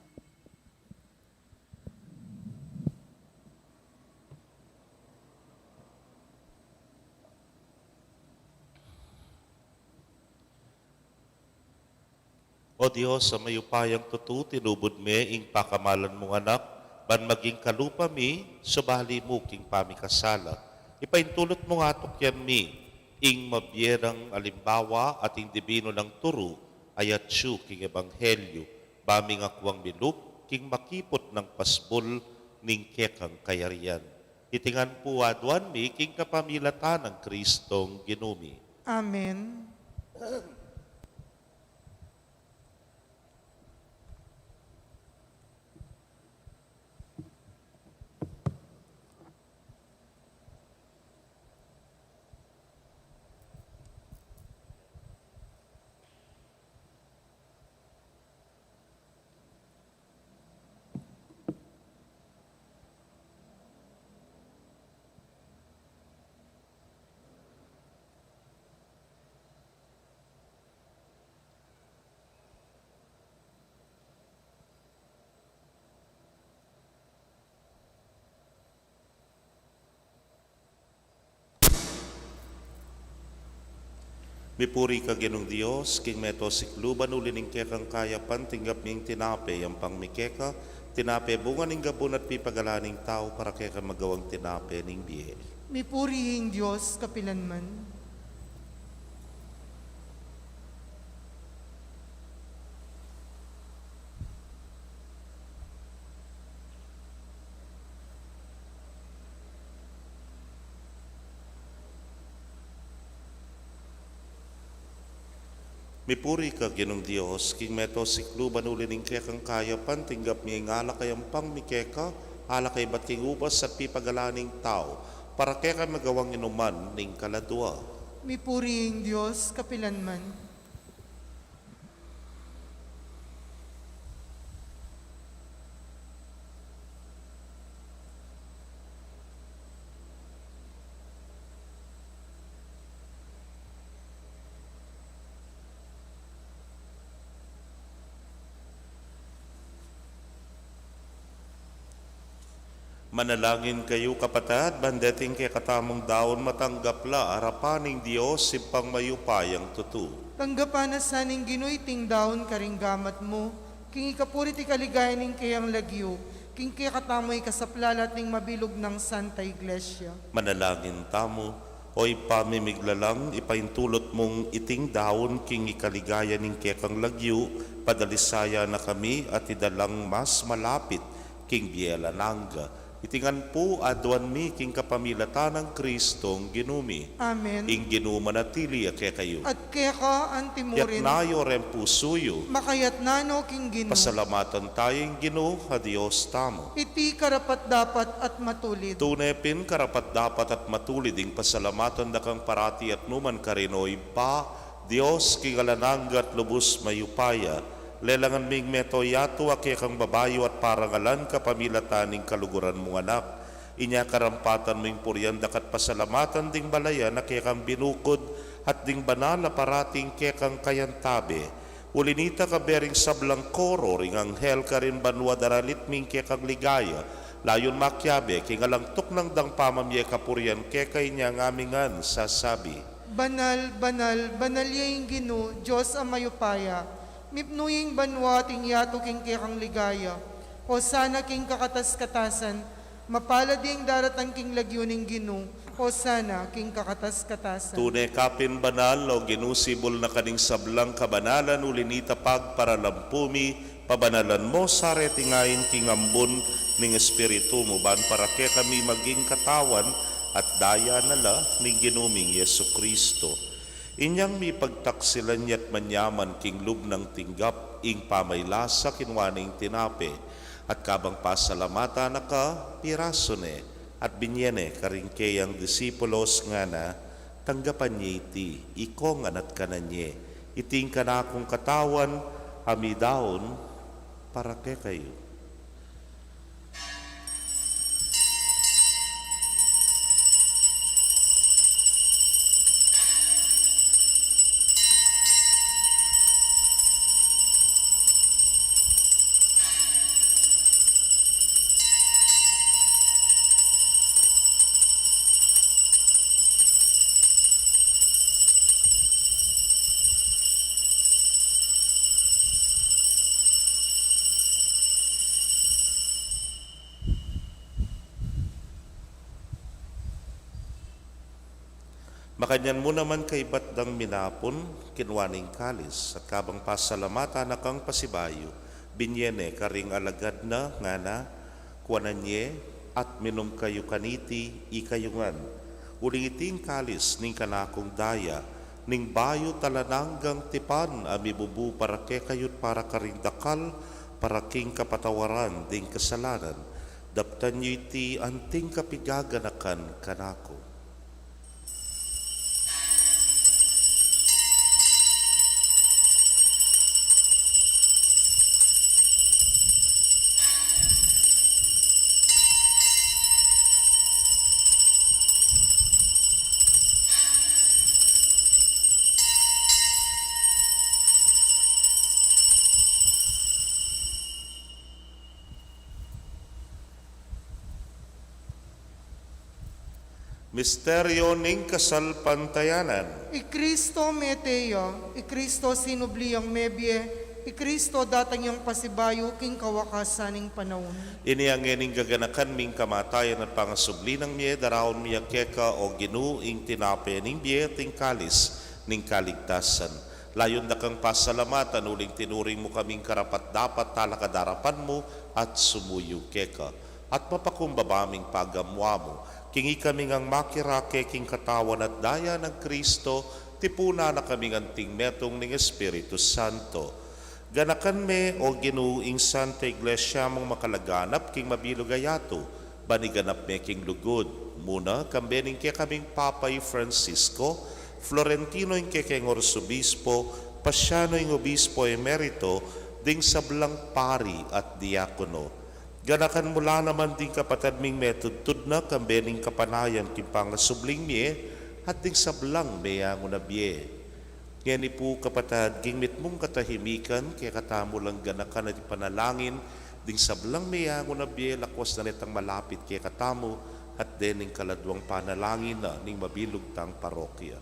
O Dios a mayupayang tutu, tinubud me ing pakamalan mung Anak, ban maging kalupa mi, subali mu king pamikasala. Ipaintulut mu nga tukyan mi ing mabie rang alimbawa at ing dibinu nang turu, ayat yu king ebanghelyu, ba ming akuang milub king makiput nang pasbul ning kekang kayarian. Iti ngan pu aduan mi king kapamilatan nang Kristong Ginu mi. Amen. Mipuri ka Ginung Dios, king meto sikluban uli ning kekang kayapan tinggap mi ing tinape yampang mi keka, tinape bunga ning gabun at pipagalan ning tau para keka magawang tinape ning bie. Mipuri ing Dios kapilanman. Mipuri ka Ginung Dios, king meto sikluban uli ning kekang kayapan tinggap mi ing alak a yampang mi keka, alak a ibat king ubas at pipagalan ning tau, para keka magawang inuman ning kaladua. Mipuri ing Dios kapilanman. Manalangin kayu, kapatad, ban deting kekatamung daun matanggap la arapan ning Dios Ibpang mayupayang tutu. Tanggapan na sa ning Ginu iting daun karing gamat mu, king ikapuri't ikaligayan ning keyang lagyu, king kekatamung ikasaplalat ning mabilug nang Santa Iglesia. Manalangin tamu. O Ibpa ming miglalang, ipaintulut mung iting daun king ikaligayan ning kekang lagyu, padalisayan na kami at idalang mas malapit king bie alang angga. Iti ngan pu aduan mi king kapamilatan nang Kristong Ginu mi. Amen. Ing Ginu manatili ya kekayu. At keka antimurin. Itas yu reng pusu yu. Makaitas no king Ginu. Pasalamatan taya ing Ginu a Dios tamu. Iti karapat-dapat at matulid. Tune pin karapat-dapat at matulid ing pasalamatan da kang parati at nukarin man, O Ibpa, Dios king alang angga at lubus mayupaya. Lelangan ming meto yatu a kekang babayu at parangalan kapamilatan ning kaluguran mung Anak. Inya karampatan mu ing purian daka at pasalamatan ding balayan a kekang binukud at ding banal a parating kekang kayantabe. Uli nita kayabe ring sablang koro ring anghel karin banua daralit mi ing kekang ligaya, layun makiabe king alang tuknang dang pamamie kapurian keka. Inya ngan mi ngan sasabi: Banal, banal, banal ya ing Ginu, Dios a mayupaya. Mipnu ya ing banua at ing yatu king kekang ligaya. Hosana king kakatas-katasan. Mapalad ya ing daratang king lagyu ning Ginu. Hosana king kakatas-katasan. Tune ka pin banal, O Ginu, sibul na ka ning sablang kabanalan, uli nita pagparalampu mi, pabanalan mu sa reti ngeni king ambun ning Espiritu mu, ban para kekami maging katawan at daya na la ning Ginu ming Jesucristo. Inyang mipagtaksilan ya at manyaman king lub nang tinggap ing pamaylasa, kinua ne ing tinape, at kabang pasalamatan na ka, pirasu ne, at binye ne karing keyang disipulos ngana: Tanggapan ye iti, ikongan at kanan ye, iti ing kanakung katawan a midaun para kekayu. Makanyan mu naman kaibat dang minapun, kinua ne ing kalis, at kabang pasalamatan na kang pasibayu, binye ne karing alagad na, ngana: Kuanan ye at minum kayu kaniti, ikayu ngan, uling iti ing kalis ning kanakung daya, Ning bayu't alang anggang tipan, a mibubu para kekayu't para karing dakal, para king kapatawaran ding kasalanan. Daptan yu iti anting kapigaganakan kanaku. Misteryo ning kasalpantayanan. I Kristo mete ya, i Kristo sinubli yang mebie, i Kristo datang yang pasibayu king kawakasan ning panaun. Ini a ngening gaganakan ming kamatayan at pangasubli nang mie, daraun mi ya keka, o Ginu, ing tinape ning bie at ing kalis ning kaligtasan. Layun da kang pasalamatan uling tinuring mu kaming karapat-dapat talakad arapan mu at sumuyu keka. At mapakumbaba ming pagamuan mu, king ikami ngang makirake king katawan at daya nang Kristo, tipunan na kaming anting metung ning Espiritu Santo. Ganakan me, o Ginu, ing Santa Iglesia mung makalaganap king mabilug a yatu, ban iganap me king lugud. Muna, kambe ning kekaming Papa i Francisco, Florentino ing kekeng Arsobispo, Pasiano ing Obispo Emerito, ding sablang pari at diakono. Ganakan mu la naman ding kapatad ming metudtud na, kambe ning kapanayan king pangasubling mie, at ding sablang meyangu na bie. Ngeni pu, kapatad, king mitmung katahimikan, kekatamu lang ganakan at ipanalangin ding sablang meyangu na bie, lakwas na netang malapit kekatamu, at dening kaladwang panalangin na ning mabilug tang parokya.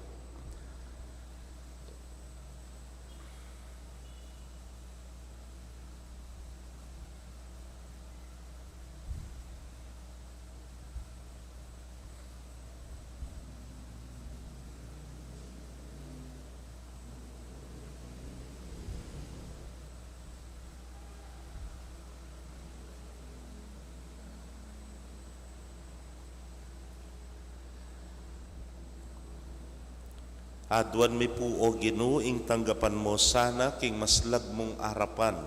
Aduan mi pu, o Ginu, ing tanggapan mu sana king maslag mung arapan.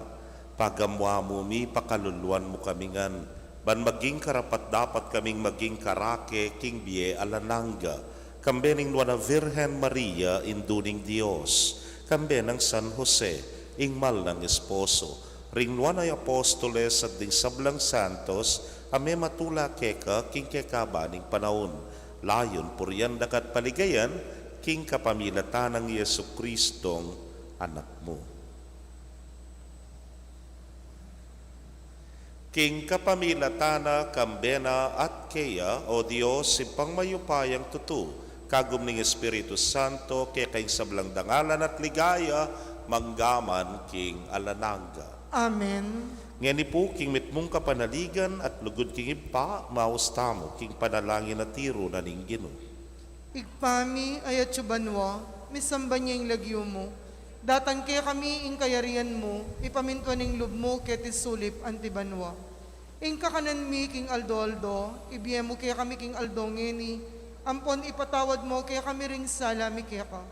Pagamuan mu mi, pakaluluan mu kami ngan, ban maging karapat-dapat kaming maging karake king bie alang angga. Kambe ning Nuan a Virgen Maria, Indu ning Dios, kambe nang San Jose, ing mal nang esposo, ring nuan a apostoles at ding sablang santos a mematula keka king kekaban ning panaun, layun purian daka at paligayan king kapamilatan nang Jesucristong Anak mu. King kapamilatan na, kambe na, at keya, o Dios, Ibpang mayupayang tutu, kagum ning Espiritu Santo, keka ing sablang dangalan at ligaya, mangga man king alang angga. Amen. Ngeni pu, king mitmung kapanaligan at lugud king Ibpa, maus tamu king panalangin a tiru na ning Ginu. Ibpa mi, a atsu banua, misamban ya ing lagyu mu. Datang kekami ing kayarian mu, mipamintuan ing lub mu keti sulip anti banua. Ing kakanan mi king aldo-aldo, ibie mu kekami king aldo ngeni, ampon ipatawad mu kekami ring sala mi keka,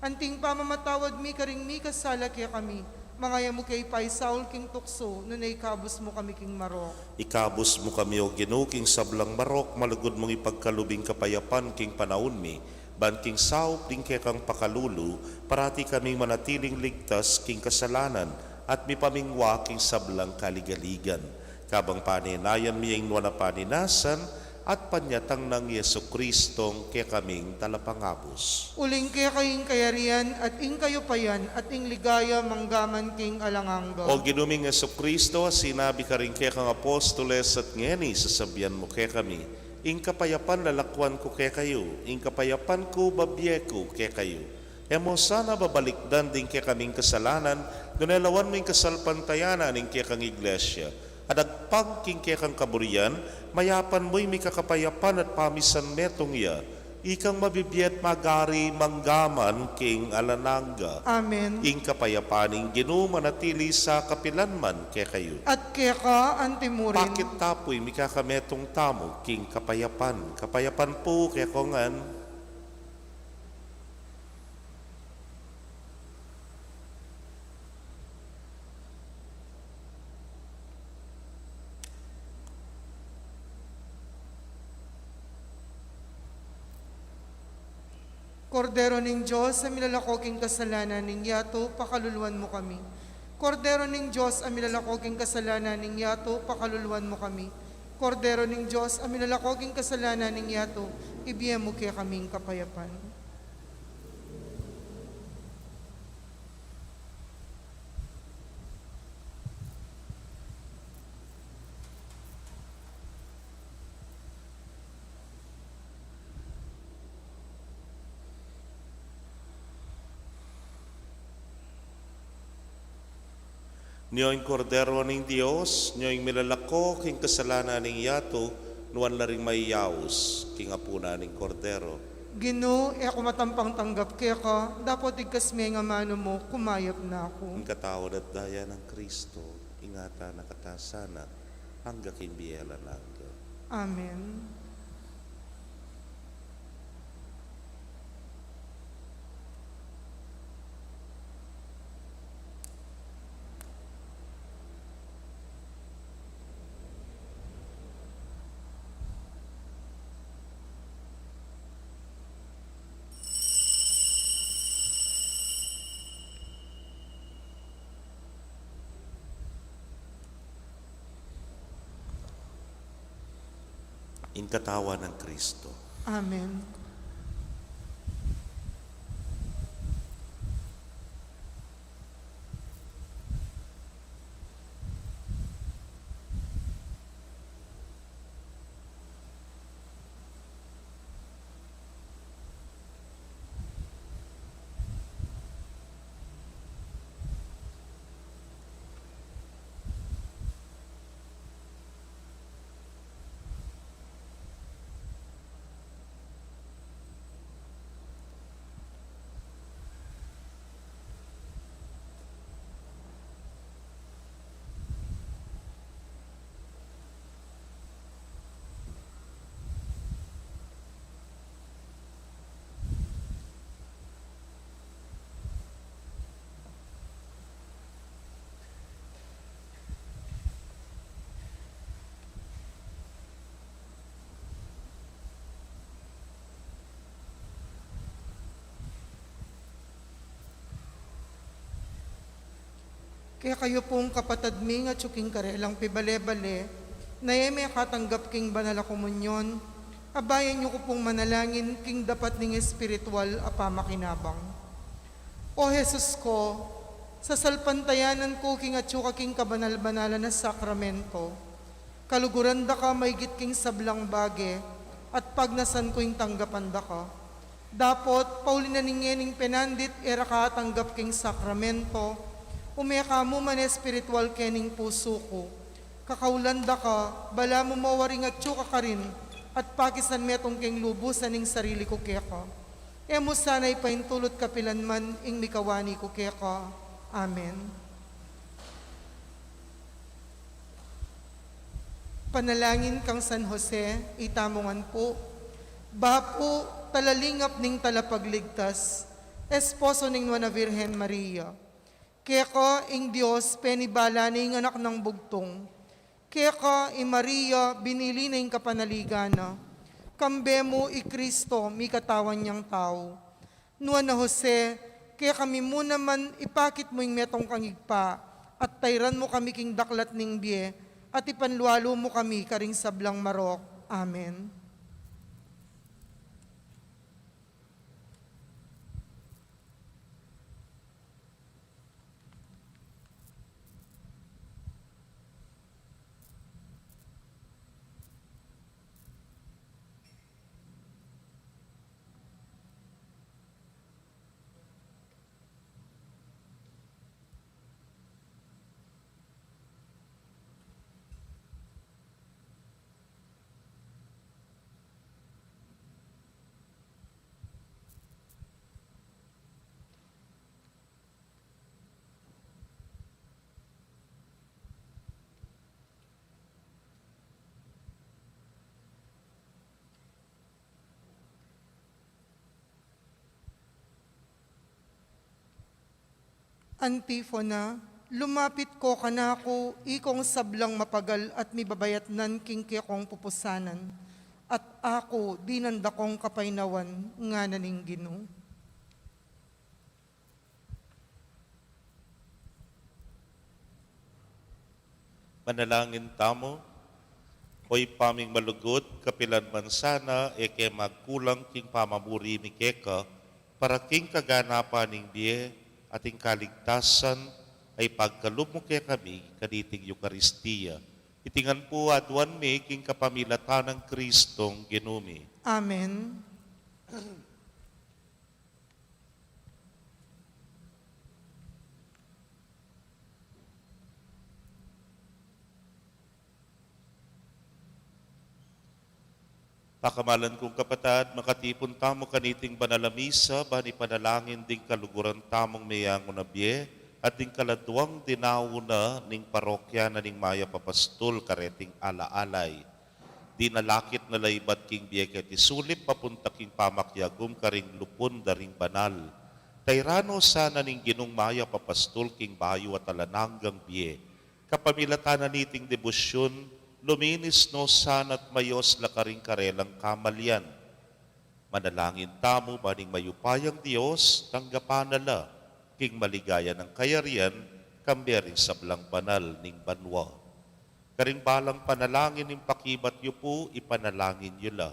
anting pamamatawad mi karing mikasala kekami, manga e mu ke ipaisaul king tuksu, nune ikabus mu kami king marok. Ikabus mu kami, o Ginu, king sablang marok, malugud mung ipagkalub ing kapayapan king panaun mi, ban king saup ding kekang pakalulu, parati kaming manatiling ligtas king kasalanan, at mipamingwa king sablang kaligaligan. Kabang panenayan mi ing nuan a paninasan, at panyatang nang Jesucristong kekaming Talapangabus. Uling keka ing kayarian, at ing kayupayan, at ing ligaya, mangga man king alang angga. O Ginu ming Jesucristo, a sinabi karing kekang apostoles, at ngeni sasabian mu kekami, ing kapayapan lalakwan ku kekayu, ing kapayapan ku babie ku kekayu. E mu sana babalikdan ding kekaming kasalanan, nune lawan mu ing kasalpantayanan ning kekang Iglesia, a dagpang king kekang kaburian, mayapan mu ing mikakapayapan at pamisan metung ya, ikang mabibie at magari mangga man king alang angga. Amen. Ing kapayapan ning Ginu manatili sa kapilan man kekayu. At keka anti murin. Pakit ta pu ing mikakametung tamu king kapayapan. Kapayapan pu kekongan. Kordero ning Dios, a milalako king kasalanan ning yatu, pakaluluan mu kami. Kordero ning Dios, a milalako king kasalanan ning yatu, pakaluluan mu kami. Kordero ning Dios, a milalako king kasalanan ning yatu, ibie mu kekaming kapayapan. Nyo ing Kordero ning Dios, nyo ing milalako king kasalanan ning yatu, nuan la ring mayaus king apunan ning Kordero. Ginu, e ku matampang tanggap keka, dapot igkas me ing amanu mu, kumayap na ku. Ing katawan at daya nang Kristo, ingatan na kata sana, angga king bie alang angga. Amen. Ing katawan nang Kristo. Amen. Kekayu pung kapatad mi, ngan atyu king karelang pibale-bale, na e mekatanggap king banal a komunyon, abayan yu ku pung manalangin king dapat ning espiritual a pamakinabang. O Jesus ko, sasalpantayanan ku king atyu ka king kabanal-banalan a sakramento, kaluguran da ka maigit king sablang bage, at pagnasan ku ing tanggapan da ka. Dapot, pauli na ning ngening penandit e ra ka atanggap king sakramento, ume ka mu man espiritual kening pusu ku. Kakaulan da ka, balamu mo waring atyu ka karin, at pakisan metung king lubusan ing sarili ku keka. E mu sana ipaintulut kapilan man ing mikawani ku keka. Amen. Panalangin kang San Jose, itamu ngan pu. Bapu, talalingap ning Talapagligtas, esposo ning Nuan a Virgen Maria. Keka ing Dios penibala ne ing Anak nang Bugtung. Keka i Maria binili na ing kapanaligan na. Kambe mu i Kristo, mikatawan yang tau. Nuan a Jose, kekami mu naman ipakit mu ing metung kang Ibpa, at tairan mu kami king daklat ning bie, at ipanlualu mu kami karing sablang marok. Amen. Antifona. Lumapit ko kanaku, ikong sablang mapagal at mibabayatnan king kekong pupusanan, at aku dinan da kong kapaynawan, ngana ning Ginu. Manalangin tamu. O Ibpa ming malugud, kapilan man sana e ke magkulang king pamamuri mi keka, para king kaganapan ning bie at ing kaligtasan, ay pagkalub mu kekami kaniting Eukaristia. Iti ngan pu aduan mi king kapamilatan nang Kristong Ginu mi. Amen. Pakamalan kung kapatad, makatipun tamu kaniting banal a misa, ban ipanalangin ding kaluguran tamung meyangu na bie, at ding kaladuang dinaun na ning parokya na ning Mayap a Pastul kareting ala-alay. Dinalakit na la ibat king bie keti sulip papunta king pamakiagum karing lupun da ring banal. Tairan no sana ning Ginung Mayap a Pastul king bayu at alang anggang bie. Kapamilatan na niting debosyun, luminis no sana't mayos la karing karelang kamalian. Manalangin tamu ban ing mayupayang Dios tanggapan na la king maligaya nang kayarian, kambe ring sablang banal ning banua. Karing balang panalangin ning pakibat yu pu, ipanalangin yu la.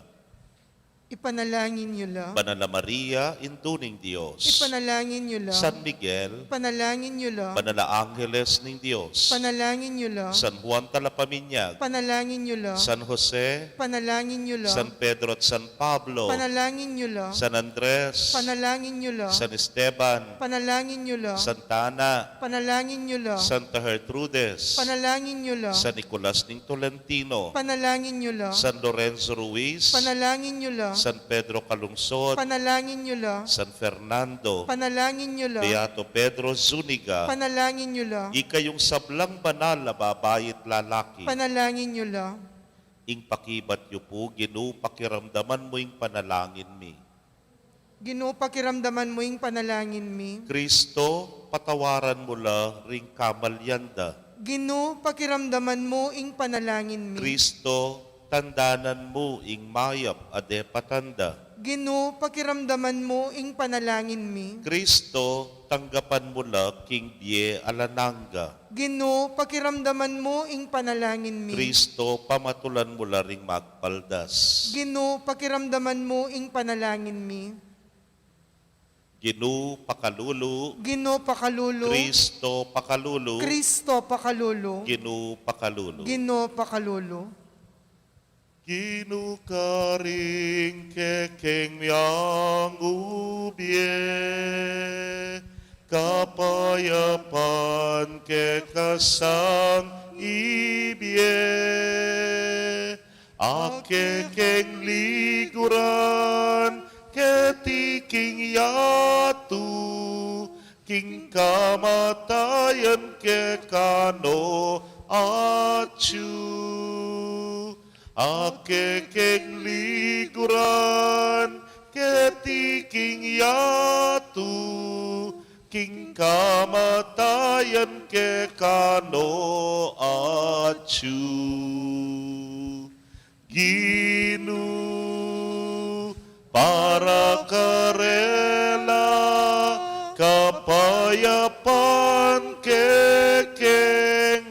Ipanalangin yu la. Banal a Maria, Indu ning Dios. Ipanalangin yu la. San Miguel. Ipanalangin yu la. Banal a Angeles ning Dios. Ipanalangin yu la. San Juan Talapaminyag. Ipanalangin yu la. San Jose. Ipanalangin yu la. San Pedro at San Pablo. Ipanalangin yu la. San Andres. Ipanalangin yu la. San Esteban. Ipanalangin yu la. Santa Ana. Ipanalangin yu la. Santa Gertrudes. Ipanalangin yu la. San Nicolas ning Tolentino. Ipanalangin yu la. San Lorenzo Ruiz. Ipanalangin yu la. San Pedro Calungsod. Ipanalangin yu la. San Fernando. Ipanalangin yu la. Beato Pedro Zuniga. Ipanalangin yu la. Ikayung sablang banal a babai at lalaki. Ipanalangin yu la. Ing pakibat yu pu, Ginu, pakiramdaman mu ing panalangin mi. Ginu, pakiramdaman mu ing panalangin mi. Kristo, patawaran mu la ring kamalian da. Ginu, pakiramdaman mu ing panalangin mi. Kristo, tandanan mu ing mayap a depatan da. Ginu, pakiramdaman mu ing panalangin mi. Kristo, tanggapan mu la king bie alang angga. Ginu, pakiramdaman mu ing panalangin mi. Kristo, pamatulan mu la ring magpaldas. Ginu, pakiramdaman mu ing panalangin mi. Ginu, pakalulu. Ginu, pakalulu. Kristo, pakalulu. Kristo, pakalulu. Ginu, pakalulu. Ginu, pakalulu. Ginu, karing kekeng meyangu bie, kapayapan keka sang ibie, a kekeng liguran keti king yatu, king kamatayan keka no atyu. A kekeng liguran keti king yatu, king kamatayan keka no atyu. Ginu, para karela kapayapan kekeng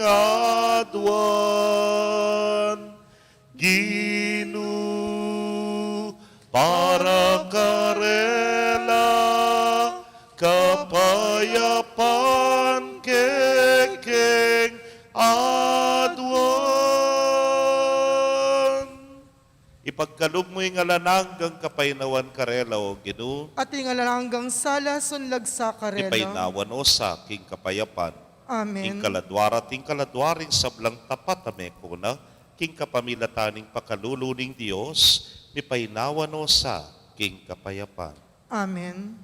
aduan. Ginu, para karela kapayapan kekeng aduan. Ipagkalub mu ing alang anggang kapaynawan karela, O Ginu. At ing alang anggang sala sunlag sa karela. Ipaynawan no sa king kapayapan. Amen. Ing kaladua ra at ing kaladua ring sablang tapat a mekuna, king kapamilatan ning pakalulu ning Dios, mipaynawan no sa king kapayapan. Amen.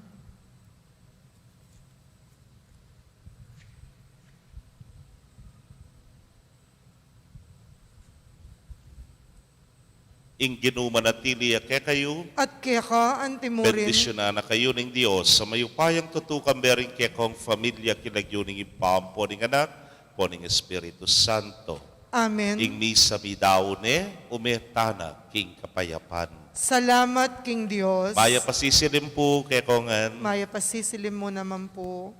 Ing Ginu manatili ya kekayu. At keka antimurin. Bendisyunan na kayu ning Dios a mayupayang tutu, kambe ring kekong familia, king lagyu ning Ibpa, ampo ning Anak, ampo ning Espiritu Santo. Amen. Ing misa midaun ne, ume tana king kapayapan. Salamat king Dios. Mayap a sisilim pu kekongan. Mayap a sisilim mu naman pu.